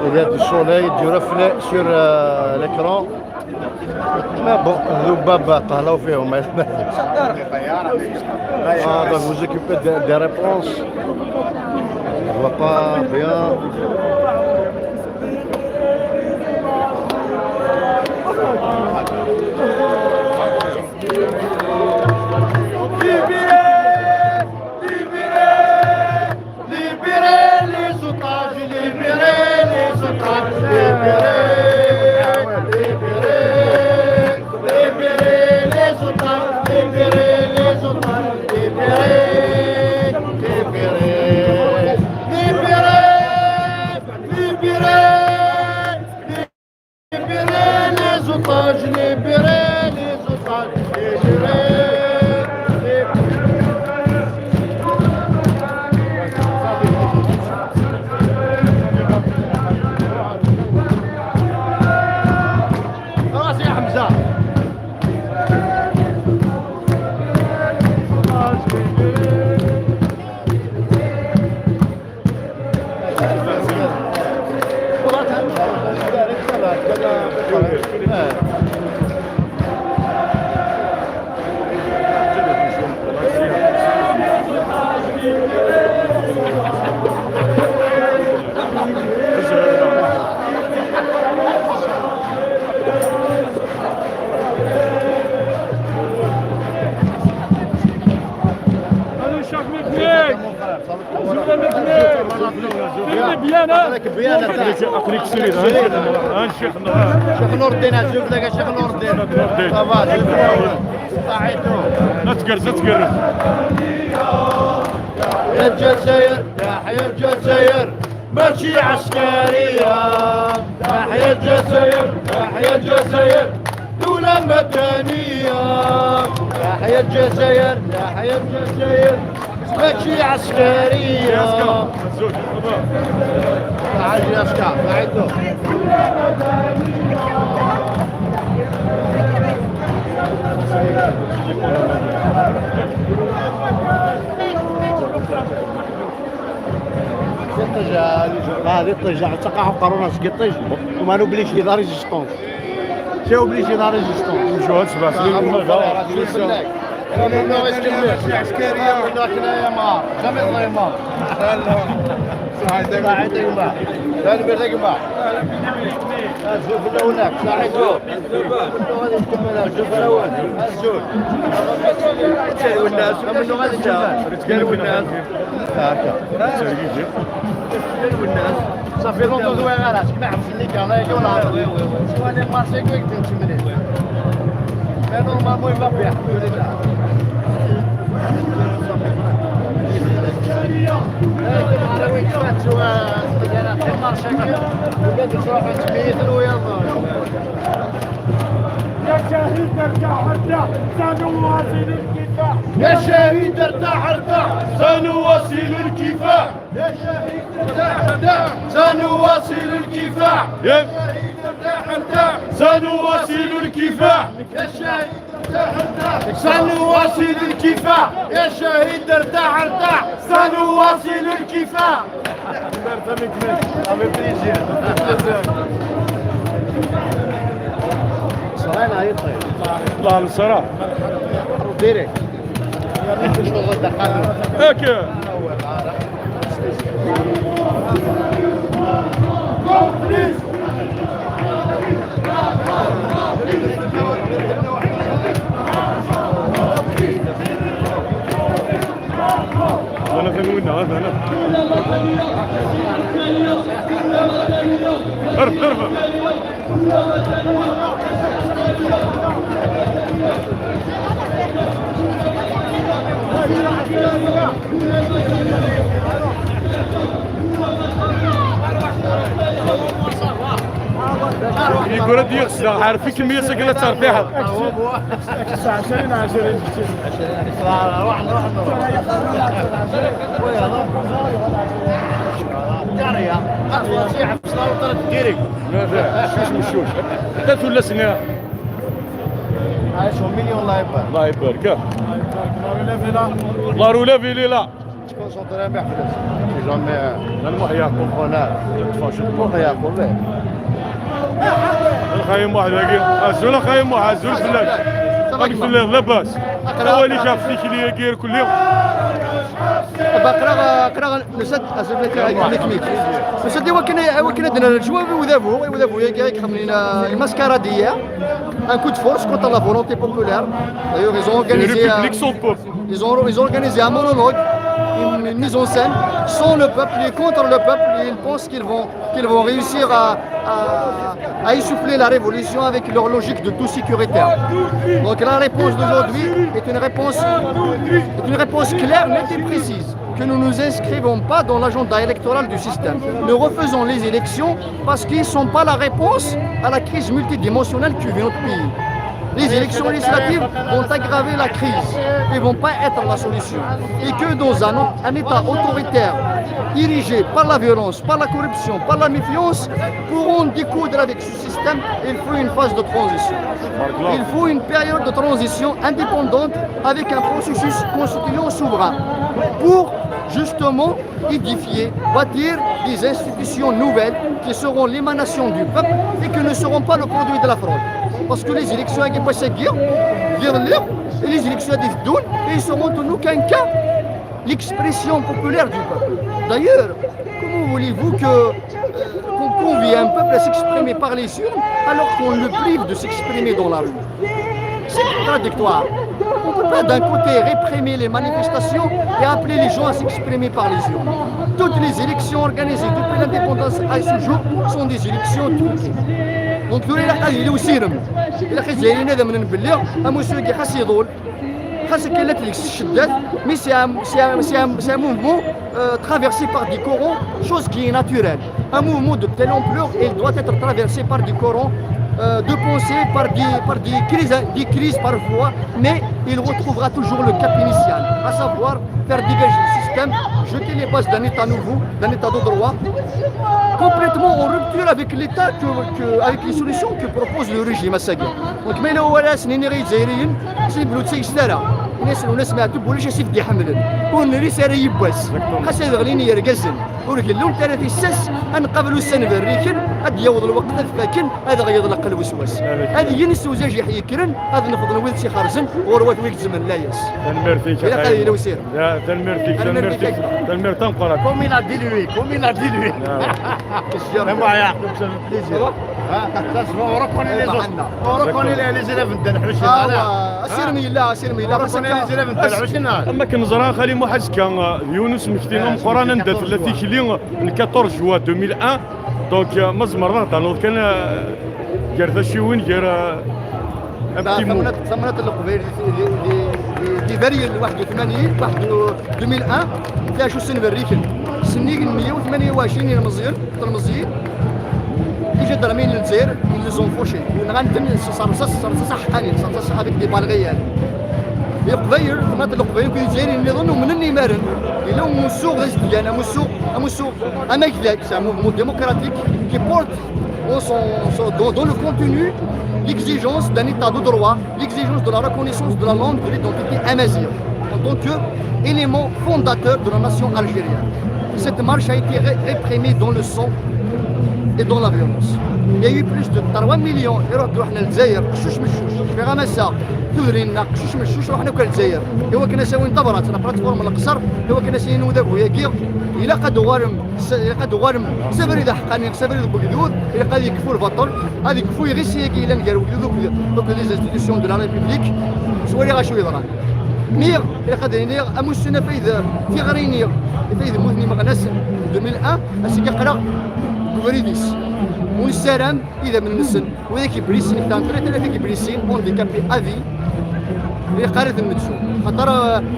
Il y a du soleil, du reflet sur l'écran. Mais bon, الذباب طهلوا فيهم. Ah, donc vous occupez des réponses. Je vois pas bien. Libérez, libérez, libérez les otages, libérez les otages, libérez, libérez, libérez les otages, libérez les otages, libérez, libérez, libérez, libérez, libérez les otages, libérez les otages, libérez, libérez. خلاص يا حمزه. Bien. راك bien. اقليك سيري ها الشيخ. شيخ نور الدين عزوف لك شيخ نور الدين. الدين. Ça va صحيتو. لا تقرز لا تقرز. يا الجزائر تحيا الجزائر ماشي عسكرية تحيا الجزائر تحيا الجزائر دولة مدنية تحيا الجزائر تحيا الجزائر ماشي عسكرية. زوج. تعال يا اسكا صحيتو. هذه طيج تقع قرونا سكيطيج وما n'oblige la résistance, c'est obligé, la résistance. شو هاد 7 سنين. عسكرية jamais الله يما صحيتك ما ثاني بيتك ما الزول في الاول صحيتو غادي نكمل الزول في الاول الزول والناس منو غادي تكمل والناس هكا والناس ça fait longtemps دوي غير كما عرفت اللي كان يقول سوا les marchés كويك تمشي. Mais normalement, il va bien. يا شهيد ارتاح ارتاح، سنواصل الكفاح. يا شهيد ارتاح ارتاح، سنواصل الكفاح. يا شهيد ارتاح ارتاح، سنواصل الكفاح. يا شهيد ارتاح ارتاح، سنواصل الكفاح. يا شهيد ارتاح ارتاح، سنواصل الكفاح. يا شهيد ارتاح ارتاح، سنواصل الكفاح. Avec plaisir. صراحة عيط. الله الصراحه. Direct. هاك. انا فين وين هذا انا ارفع ارفع. يقول ديال السلاح عارف كمية سكنة ترفيها. 20 20. روح روح روح direct. شوش مشوش حتى ولا سنة. عايشوا مليون، الله يبارك. الله يبارك. La relève, elle est là. Concentré bien si jamais. المح يعقوب. المح يعقوب. الخايم واحد ازول خايم واحد ازول فلاك راك في لاباس هو اللي شاف فيك اللي كير كل يوم. بقرا قرا نسد نكميك نسد وكان وكان عندنا الجواب وذابو وذابو ياك خملينا ال mascarade, un coup de force contre la volonté populaire. D'ailleurs, ils ont organisé, République sans peuple. ils ont organisé un monologue, une mise en scène sans le peuple et contre le peuple. Et ils pensent qu'ils vont réussir à essouffler la révolution avec leur logique de tout sécuritaire. Donc la réponse d'aujourd'hui est une réponse claire, nette et précise, que nous ne nous inscrivons pas dans l'agenda électoral du système. Nous refusons les élections parce qu'ils ne sont pas la réponse à la crise multidimensionnelle que vit notre pays. Les élections législatives vont aggraver la crise et ne vont pas être la solution. Et que dans un État autoritaire dirigé par la violence, par la corruption, par la méfiance, pour en découdre avec ce système, il faut une phase de transition. Il faut une période de transition indépendante avec un processus constituant souverain pour justement édifier, bâtir des institutions nouvelles qui seront l'émanation du peuple et qui ne seront pas le produit de la fraude. Parce que les élections qui passent et les élections des et ils seront en aucun cas l'expression populaire du peuple. D'ailleurs, comment voulez-vous qu'on convie un peuple à s'exprimer par les urnes alors qu'on le prive de s'exprimer dans la rue? C'est contradictoire. On ne peut pas d'un côté réprimer les manifestations et appeler les gens à s'exprimer par les urnes. Toutes les élections organisées depuis l'indépendance à ce jour sont des élections truquées. Donc ثوري قال لي وسيرم الى خزيرين هذا من نبلغ اموسو كي خاص يضول خاص كاين لك الشدات, mais c'est un mouvement traversé par des courants, chose qui est naturelle. Un mouvement de telle ampleur, il doit être traversé par des courants de pensée, par des crises parfois, mais il retrouvera toujours le cap initial, à savoir faire dégager le système, jeter les bases d'un État nouveau, d'un État de droit, complètement en rupture avec l'État, avec les solutions que propose le régime assagui. Donc, mais là, voilà, سنين غير الجزائريين سنين بلو تسيستارا. الناس وناس ما ولاش سيف دي حملن ونري ساري يبواس خاص غليني يرقزن ورقلون ثلاث الساس انقبلوا السنة بالريكن هاد يوض الوقت فاكن هذا غيضلق الوسواس هذه ينس وزاج يحيي كرن هذا نفضل ويد سي خرزن وروات ويك زمن لا ياس تنميرتك إلا قال لو سير. لا تنميرتك تنميرتك تنمير تنقرك. Comme il a dit lui, comme il a dit lui. Ça fait plaisir. Ça se voit, on reconnaît les autres. On reconnaît les élèves de الحوشين. سير لا سير On reconnaît les élèves de الحوشين. اما كنزرا خالي محس كان يونس مكتين قران ندات ثلاثي كلي 14 جوا 2001 donc ما زمرنا تنوض كان غير شي وين غير un petit mot. ثمنات القبيل دي فاريال 81 2001 فيها شو سن بريكن سنيك 128 المزيان المزيان يجي درمين للجزائر ils les ont fauchés ونغنتم صار رصاص صار رصاص حقاني صار رصاص avec des balles réelles. القبيل ثمات القبيل كي الجزائري النظام من النمارن الى مسوق ديالنا مسوق مسوق اما كذاك c'est un mouvement démocratique qui porte dans le contenu l'exigence d'un état de droit, l'exigence de la reconnaissance de la langue de l'identité amazigh en tant qu'élément fondateur de la nation algérienne. Cette marche a été réprimée dans le sang et dans la violence. Il y a eu plus de 3 millions يروحوا رحنا للجزائر قشوش مشوش في غمسة تذرينا قشوش مشوش رحنا كل الجزائر هو كنا ساوين طبرات la plateforme القصر هو كنا ساوين وذاك ويا كيغ إلا قد غارم إلا قد غارم سافر إذا حقاني سافر إذا بوكدود إلا قد يكفوا البطل هذه يكفوا غير سياكي إلا نقالوا دوك les institutions de la République سوالي غاشو يضران مير إلا قد ينير أموسنا فايد في غرينير فايد موثني مغناس 2001 أسيكا قرا كوفريديس ونسالم اذا من نسن وذاك كيبريسين كان ثلاثه كيبريسين handicapés à vie اللي قارث المدسو خاطر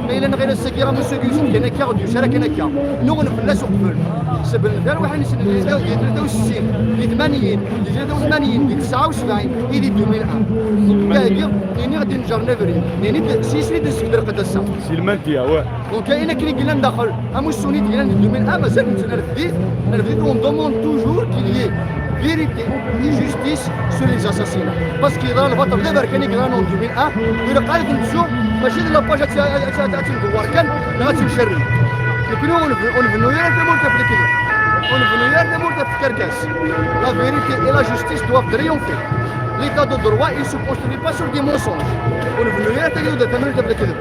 ما الا غير السكيره مسو يوسف كان كا غادي يشارك كان كا نغن فلاس وقفل سبل دار واحد نسن اللي 63 اللي 80 اللي 83 اللي 79 اللي 2001 كاكي نيني غادي نجر نافري نيني سيسري دسكدر قد الساعه c'est le maintien ouais. donc كاين كي قلنا ندخل اموسوني قلنا 2001 مازال نرفديت نرفديت on demande toujours qu'il y ait vérité et justice sur les assassinats. Parce qu'il y a البطل دابا كان يقرا en 2001 وإلا قالت نتسو ماشي la page تندور كان غاتمشري لكن on veut on veut في كركاس. La vérité et la justice doivent triompher. L'état de droit, il se construit pas sur des mensonges. On veut الكذب.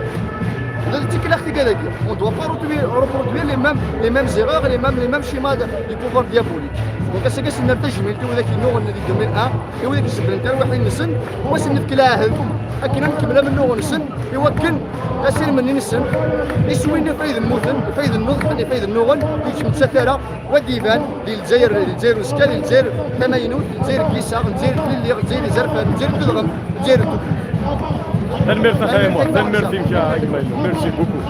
On ne doit pas reproduire les mêmes erreurs et les mêmes schémas du pouvoir diabolique. Donc c'est que نرتج من وذاك النوع اللي 2001 وذاك السبل نتاع واحد نسن واش نفك لها اكن نكمل من نوع نسن يوكن اسير من نسن يسويني فايد الموثن فايد النضح فايد النوغن يتم وديبان ديال الجزائر الجزائر وسكال الجزائر تماينوت الجزائر كيسا الجزائر تليلي الجزائر زرفان الجزائر تدغم الجزائر توك. تنميرت اخاي موح تنميرت merci beaucoup.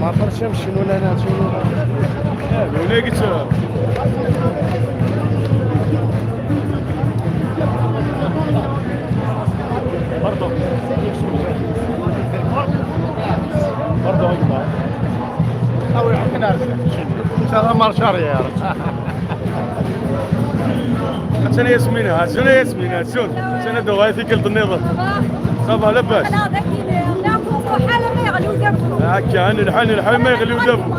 ما برشم شنو لنا شنو هنا قلت pardon pardon اكبر او يعطينا ان شاء الله marche arrière. انا ياسمينة انا ياسمينة شون انا دوغايتي كلت النظام ça va لاباس حالة ما يغليو دابو هكا انا الحال الحال ما يغليو دابو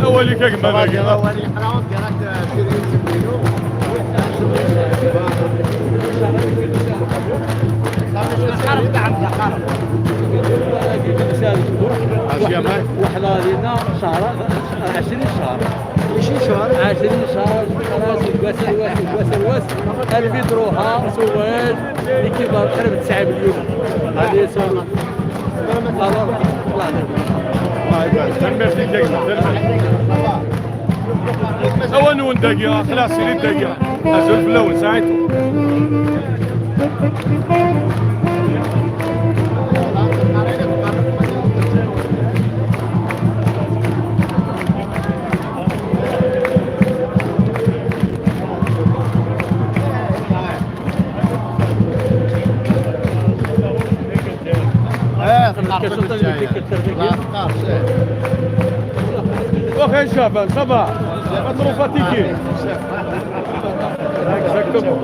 اولي كاك ما باقي اولي قراون direct sur YouTube. وحنا لينا شهر 20 شهر 20 شهر 20 شهر خلاص الواس الواس الواس الواس البيدروها سوال اللي كيبان قريب 9 مليون هذه سوال الله الله. اول نون دقيقة خلاص سيري دقيقة ازول في الاول ساعته. Ok, Chaban, ça va. Pas trop fatigué. Exactement.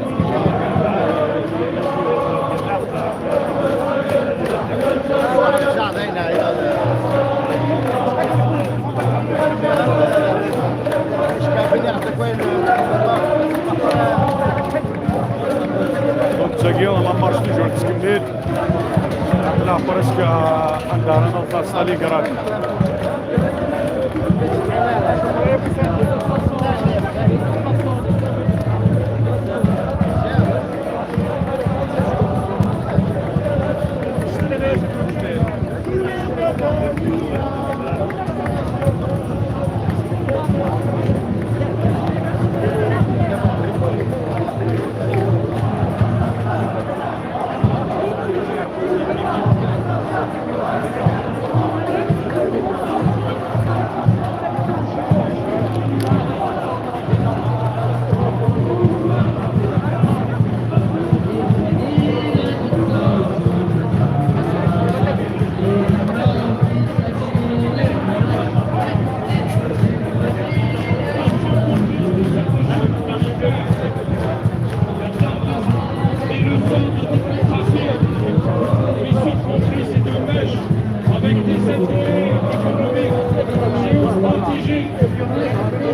Donc تساقي la marche toujours تكمل طلع presque عندها نوصل Stalingrad. Avec des intérêts économiques, géostratégiques,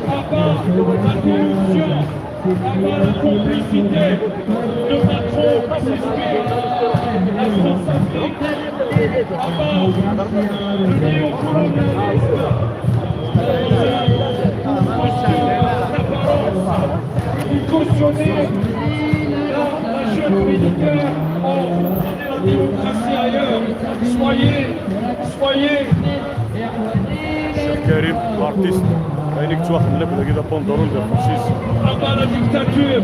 à bas la corruption, à bas la complicité de Macron qui s'inspire, la France-Afrique, à bas le néocolonialisme, dans un costume d'apparence, vous cautionnez la jeune militaire en la démocratie ailleurs. Soyez, soyez الشيخ كريم l'artiste عينيك تواخد لك كذا banderole de fascisme. À bas la dictature,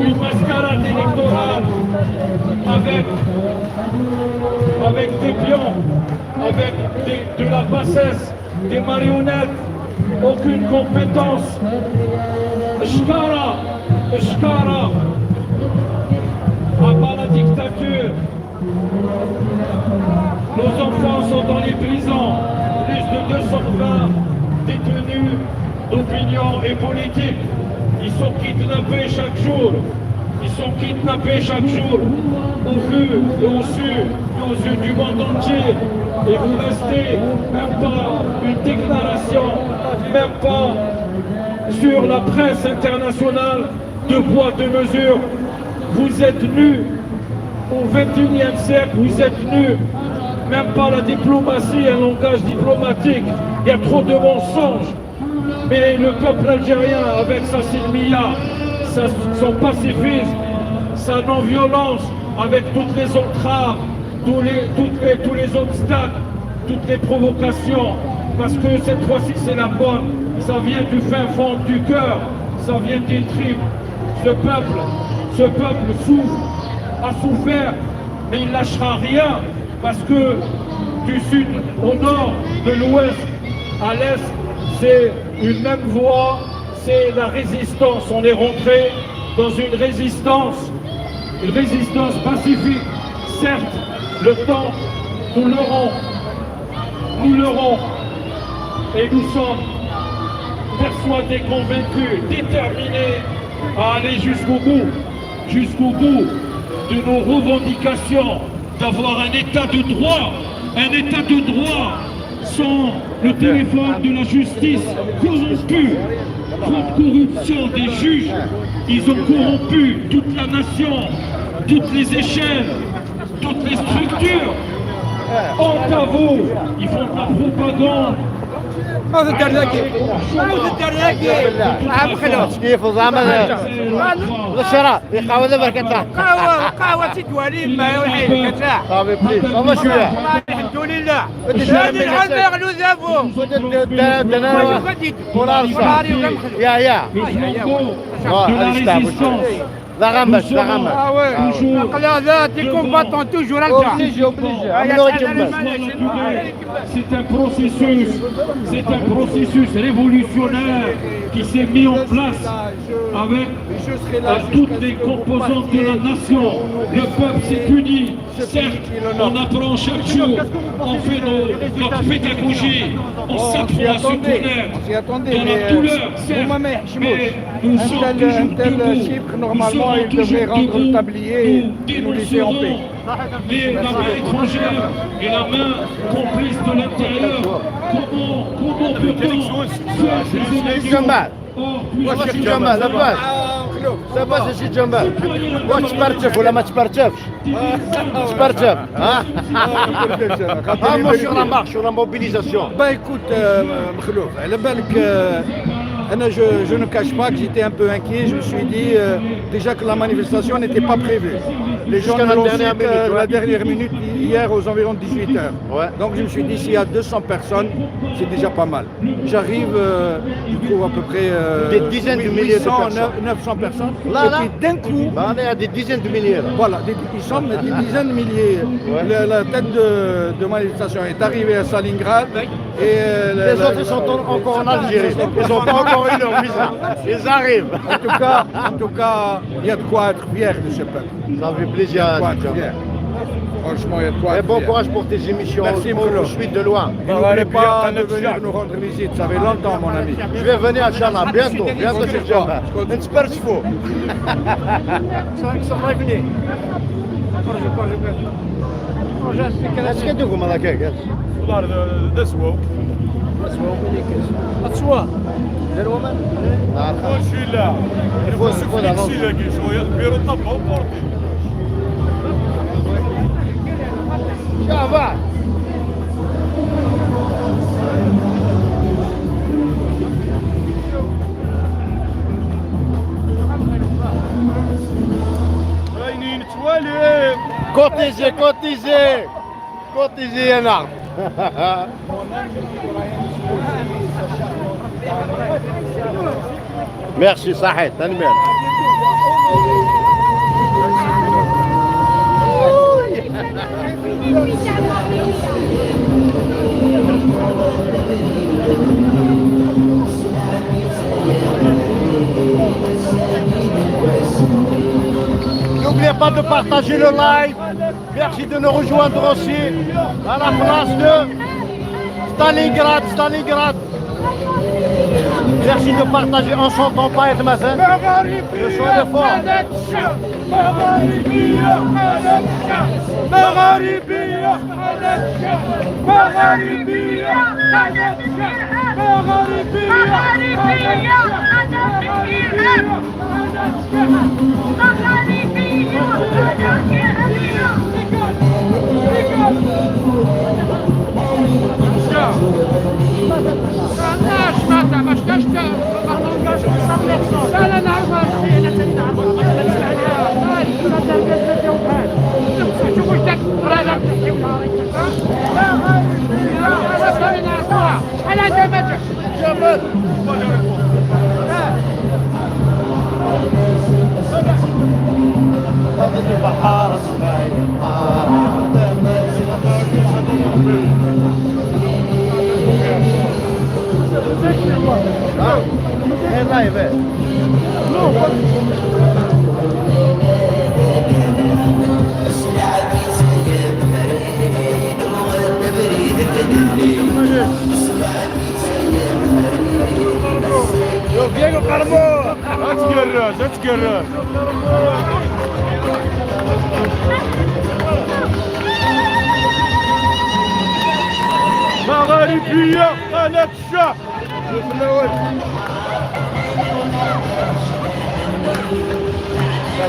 une mascarade électorale avec des pions, avec de la bassesse, des marionnettes, aucune compétence. الشكارة, الشكارة, à bas la dictature. Nos enfants sont dans les prisons, plus de 220 détenus d'opinion et politiques. Ils sont kidnappés chaque jour. Ils sont kidnappés chaque jour, au vu et au su et aux yeux du monde entier. Et vous restez même pas une déclaration, même pas sur la presse internationale, deux poids, deux mesures. Vous êtes nus au XXIe siècle, vous êtes nus. Même pas la diplomatie, un langage diplomatique. Il y a trop de mensonges. Mais le peuple algérien, avec sa سلمية, son pacifisme, sa non-violence, avec toutes les entraves, tous les obstacles, toutes les provocations, parce que cette fois-ci c'est la bonne, ça vient du fin fond du cœur, ça vient des tripes. Ce peuple souffre, a souffert, mais il lâchera rien, parce que du sud au nord, de l'ouest à l'est, c'est une même voie, c'est la résistance. On est rentré dans une résistance pacifique. Certes, le temps, nous l'aurons, nous l'aurons, et nous sommes persuadés, convaincus, déterminés à aller jusqu'au bout de nos revendications, d'avoir un état de droit, un état de droit sans le téléphone de la justice corrompu, trop de corruption des juges, ils ont corrompu toute la nation, toutes les échelles, toutes les structures. Honte à vous, ils font de la propagande. هذا الدرلاكي هذا الدرلاكي عم خلو. كيف زعما الشراء يقعد بركة. قهوة قهوة تدوالي ما وحيد كتاع. صافي بليز صافي شوية. الحمد لله. بدي شوية. هذه الحال ما يغلو ذابو. يا يا Le slogan de la résistance. La ramèche, la ramèche. Ah ouais. Toujours لا لا des combattants toujours. Obligé, obligé. C'est un processus, c'est un processus révolutionnaire qui s'est mis en place avec toutes les composantes de la nation. Le peuple s'est uni. Certes, on apprend chaque jour, on fait notre pédagogie, on s'apprend à se connaître dans la douleur, certes, mais nous sommes toujours debout. Chiffre, Nous normalement, serons il devrait toujours rendre le debout. tablier Nous et nous laisser en paix. dénoncerons la main étrangère et la main complice de l'intérieur. Comment peut-on faire des élections جمال hors واش سي جمال لاباس لاباس سي جمال واش تبرتف ولا ما تبرتفش؟ تبرتف ها؟ Un mot sur la marche, sur la mobilisation. Bah écoute, Makhlouf, على بالك أنا je ne cache pas que j'étais un peu inquiet. Je me suis dit déjà que la manifestation n'était pas prévue. Les gens Jusqu'à ne la l'ont su dernière que minute, ouais. la dernière minute hier aux environs de 18h. Ouais. Donc je me suis dit s'il y a 200 personnes, c'est déjà pas mal. J'arrive, je trouve à peu près Des dizaines de milliers de 800, personnes. 900 personnes. Là, Et là. puis d'un coup, Là, on est à des dizaines de milliers. Là. Voilà, ils sont des dizaines de milliers. Ouais. La tête de manifestation est arrivée à Stalingrad. Et Les autres, ils sont encore en Algérie. Ils n'ont pas encore eu leur visa. Ils arrivent. En tout cas, il y a de quoi être fier de ce peuple. Ça fait plaisir. Il y a de quoi être Jamal. fier. Franchement, il y a de quoi Et être bon fier. courage pour tes émissions. Merci, On Mkolo. vous suit de loin. Et n'oublie pas de venir nous rendre visite. Ça fait longtemps, mon ami. Je vais venir إن شاء الله, bientôt. Bientôt, سي جمال. نتبرتفوا. اش كدوكم هذاك؟ والله دسوو. أتسوا. شي لا. فليكسي شويه البيرو طبعو بورتي. شابع. عينين توالي. Cotisez, cotisez. Cotisez un arbre. Merci صحيت تنمير. N'oubliez pas de partager le live. Merci de nous rejoindre aussi à la place de Stalingrad, Stalingrad. Merci de partager. On s'entend pas, Edmazen. Le son est fort. مغاربية مغاربية مغاربية مغاربية. مغاربية. مغاربية. لا لا نعرفها انا تنعرفها. شوفوا اش شحال عندها ما جمال. ايه live ايه. اتقرز اتقرز. مغاربية قناة الشعب.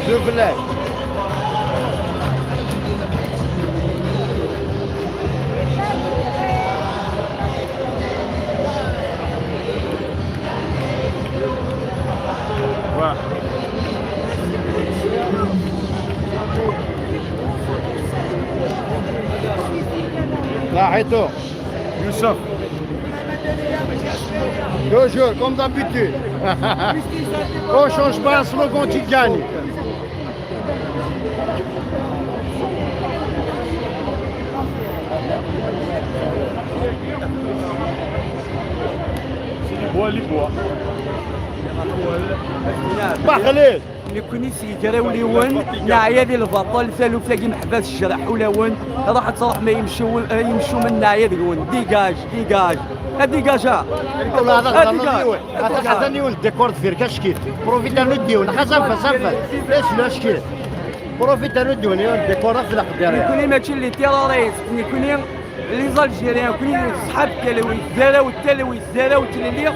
شوف بالله. راحته. يوسف. Toujours, comme d'habitude. On ne change pas un slogan qui gagne. Les bois, les bois. بخليل نكوني سيكراوليون نعيا ديال البطل ثالو تلاقي محباس الجرح ولاون راح تروح ما يمشوا يمشوا من نعيا ديال ديجاج ديجاج ديجاجا. والله هذا هذا حسن يون الديكور فير كشكيل بروفيتا نديون خسافه سافه ليش لا شكيل بروفيتا نديون يون الديكور في القدر. نكوني ماشي les terroristes، نكوني les Algériens، كوني صحاب التلوي الزراوي التلوي الزراوي تلي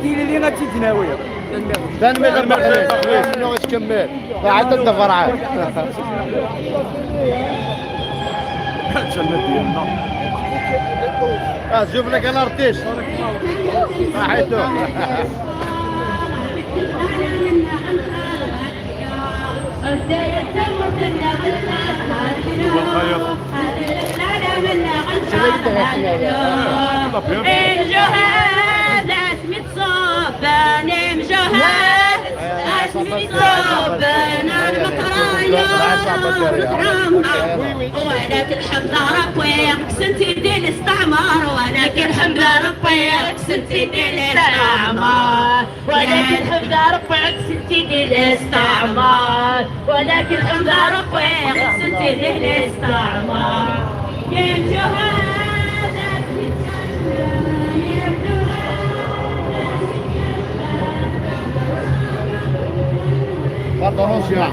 تلي غادي تناوي. تنمي بخليل شنو غتكمل عاد الدفرعات. الجنة ديالنا. شوف لك ال artiste راحيتو. الجهاد اسمي تصوبان مجهاد اسمي تصوبان المقرايه ولكن الحمد ربي كسنتي ديال الاستعمار، ولكن الحمد ربي كسنتي ديال الاستعمار، ولكن الحمد ربي كسنتي ديال الاستعمار، ولكن الحمد ربي كسنتي ديال الاستعمار. يا مجهاد Attention.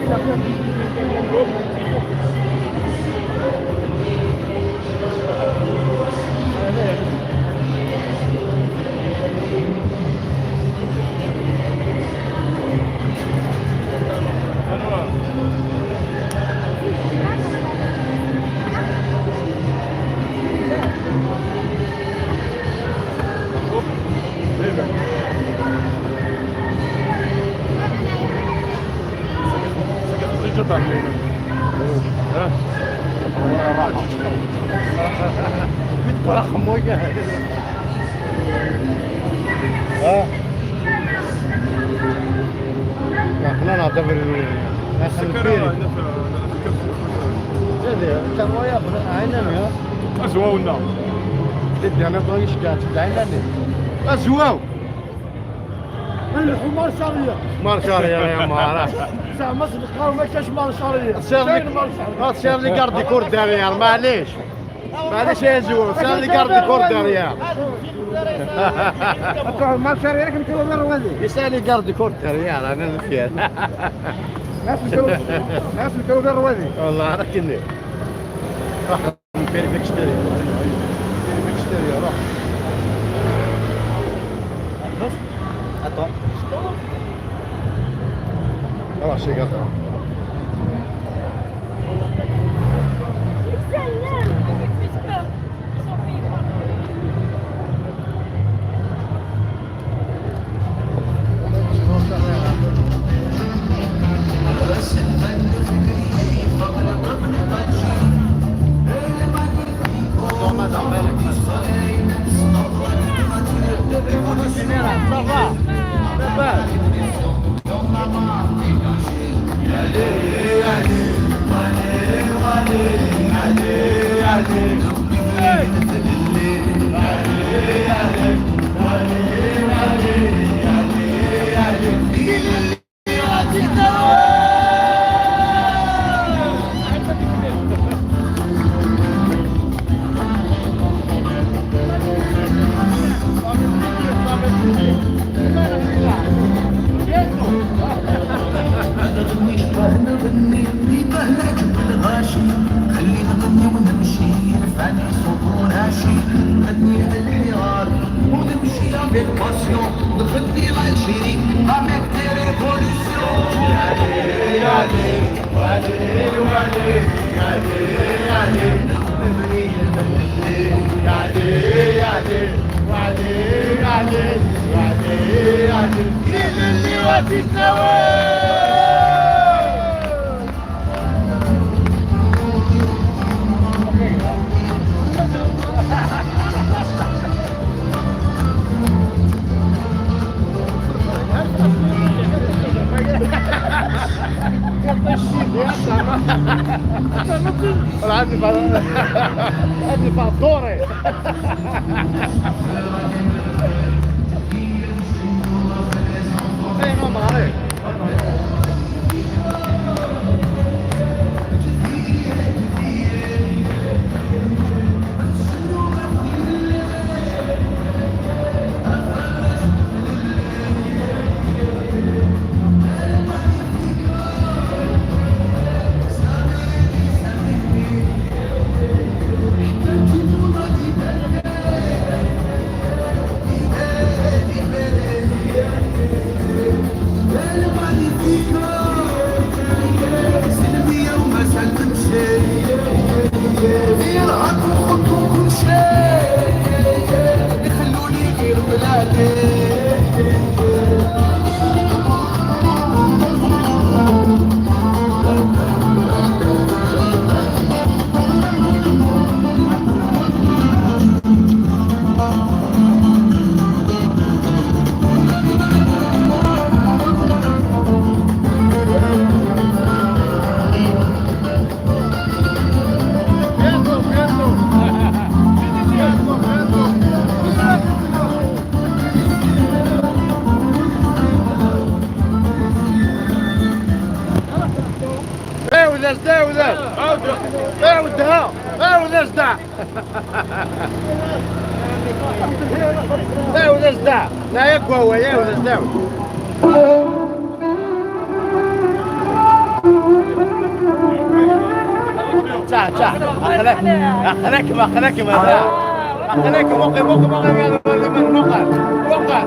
خلينا نعتبر ازواونا. ازواو marche arrière. marche arrière يا مارا. زعما صدقاو ما كاش marche arrière. سير les gardes du corps derrière، معليش معليش يا زواو، سير les gardes du corps derrière. marche arrière كنكونوا الروازي. يسال les gardes du corps derrière انا نفير. ناس ناس نكونوا الروازي. والله راك كني راح périph extérieur، périph extérieur روح. Attends. روح شي قطع. عندي عندي دوري. اي ما عليك. اخليكم هذا اخليكم وقف وقف وقف وقف وقف.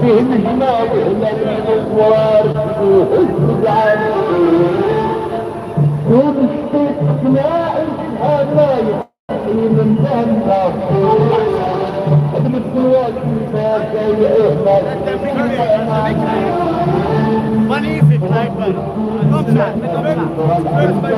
فيه نجمة وهلال منور وحزن العالي ونشتيت قناع الهنايا من Magnifique, comme ça, comme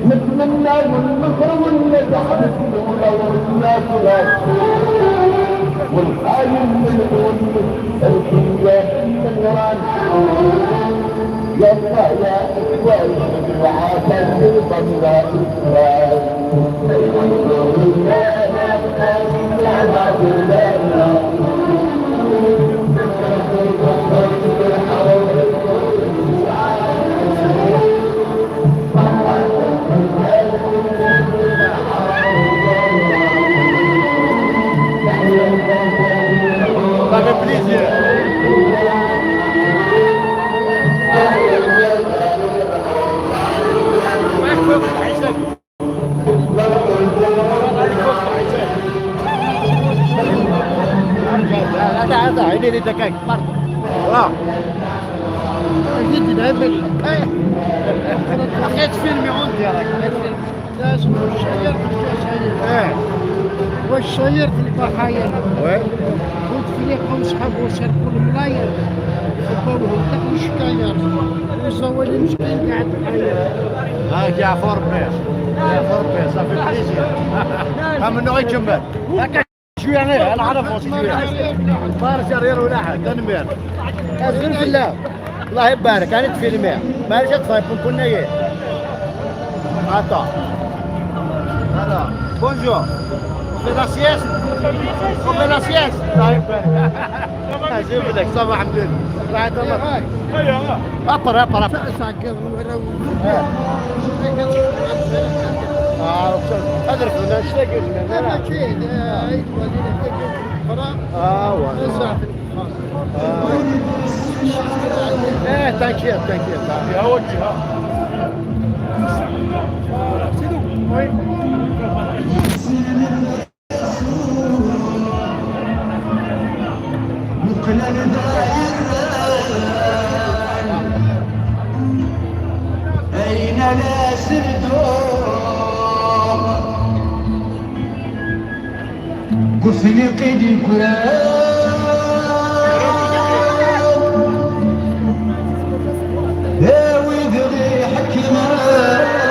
نتمنى والنصر والنجاح للدولة والناس والخاين من الحياة النيران يا الله يا إخواني وعافى بنا Ça fait plaisir. هذا هذا عيني اللي دكاك واه جيت نعمل لقيت فيلم عندي راك لازم الشاير ايه والشاير في البحاير وي كنت في ليكم صحابو سرقوا الملاير خباوهم داك الشكاير الزوالي مسكين قاعد حاير هاك يا ربي يا ربي ça fait plaisir هم انه يكمل هكا شويه انا انا عارف شويه فارس رير ولا حد تنمير ازغل في الله الله يبارك انا تفيلمي ما رجعت طيب كنا ايه Attends. Alors, bonjour. On fait la sieste. On fait la sieste. الله يبارك. جيب لك ça va الحمد لله. راحت الله. ابر ابر ابر. هذا رفضنا اشتاق ما كاين عيد ولينا اه والله ايه t'inquiète t'inquiète يا وجهها أين لا سردوق قفل قيد الكرام داوي ذري حكمان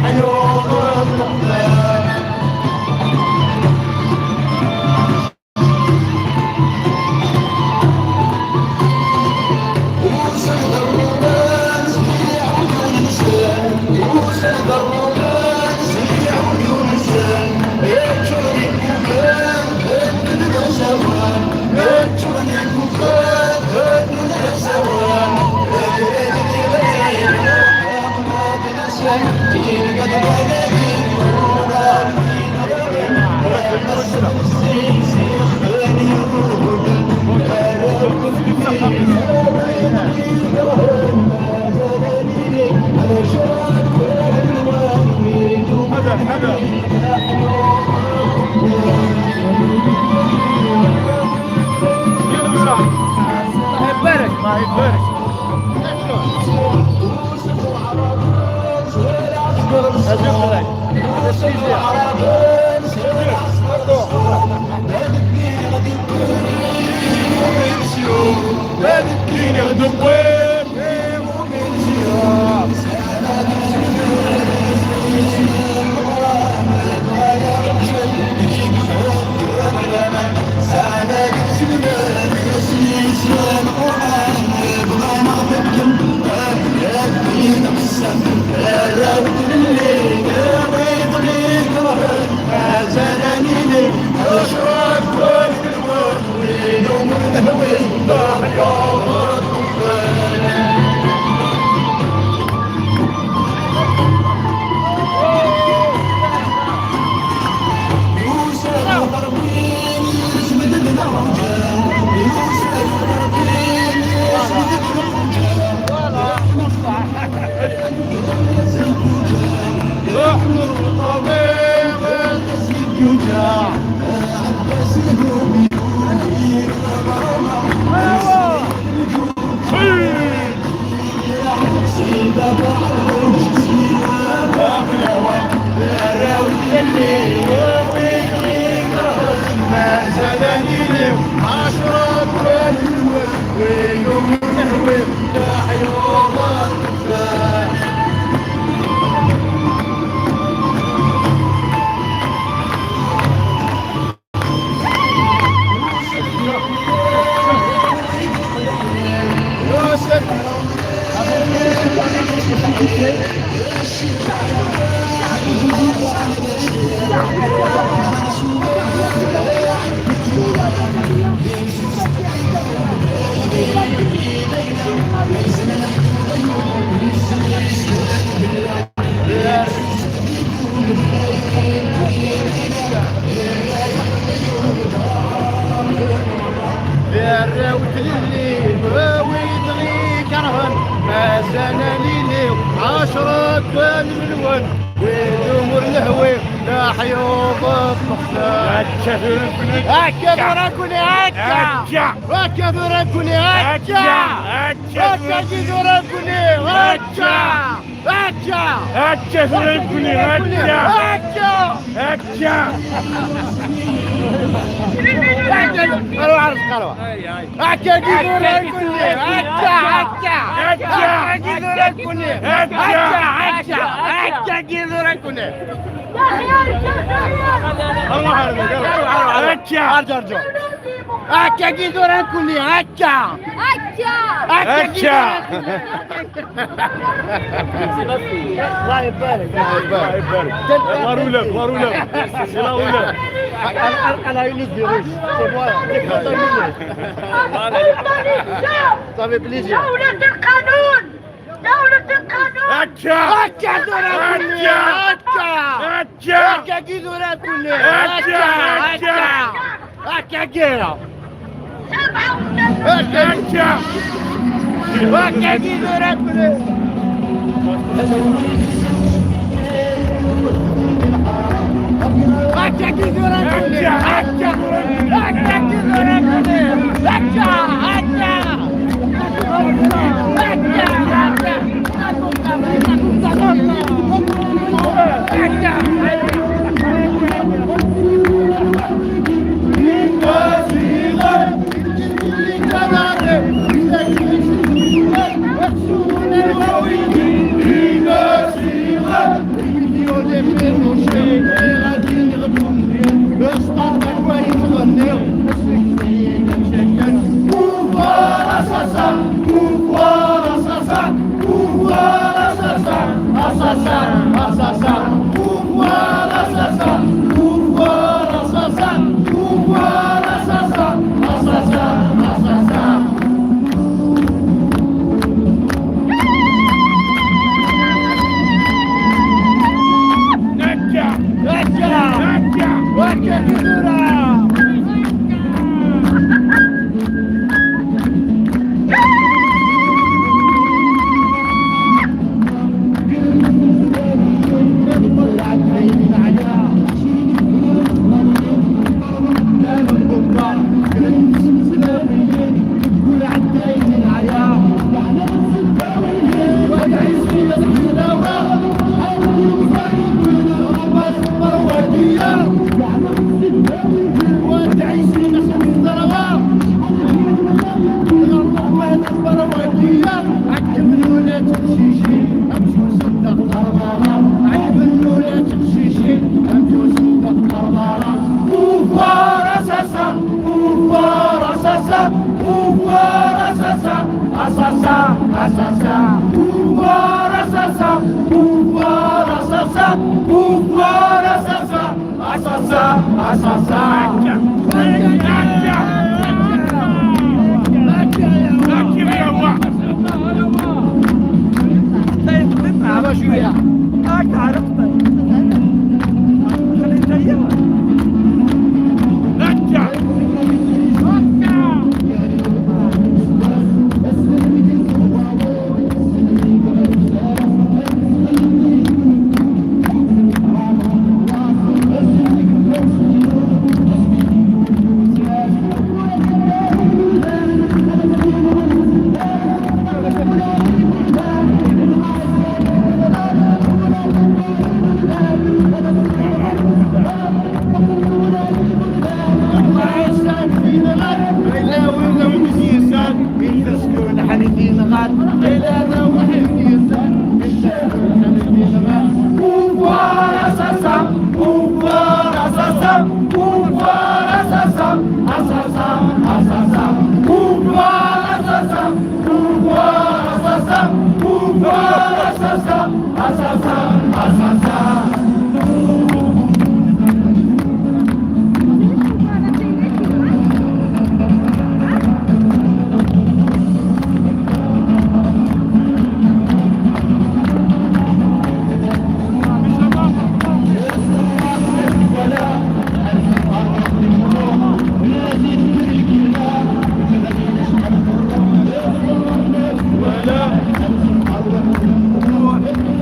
حلو. هذا هذا الله يبارك. الله يبارك. الله يبارك. الله يبارك. La roulette, la roulette. C'est la roulette. Elle a une liste de riches. C'est moi. Ça fait plaisir. دولة القانون، دولة القانون. هكا هكا دورا هكا هكا هكا كي دورا كل هكا هكا هكا كيرا هكا هكا هكا كي دورا كل. هكا كي دورا كل هكا هكا كي دورا كل هكا هكا شويه. هاك تعرفت خلي انت. Pouvoir assassin, pouvoir assassin, pouvoir assassin, assassin, assassin, pouvoir assassin, pouvoir assassin, pouvoir assassin, assassin, assassin.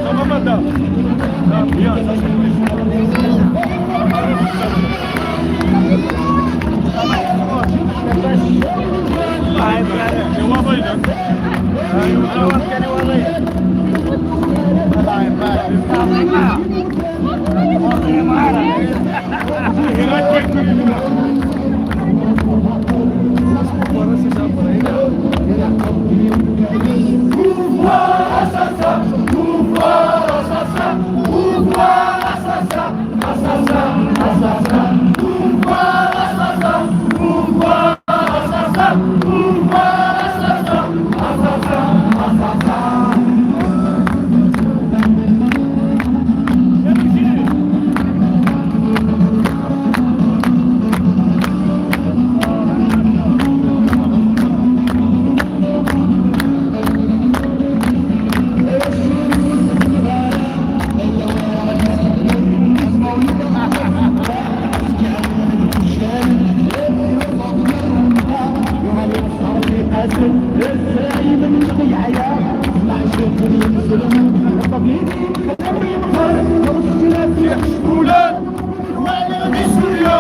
Ça va, madame? Ça va bien, ça c'est. Pouvoir assassin, pouvoir assassin, pouvoir assassin, assassin, assassin, pouvoir assassin, pouvoir assassin, pouvoir assassin, assassin, assassin. فلان ولا سوريا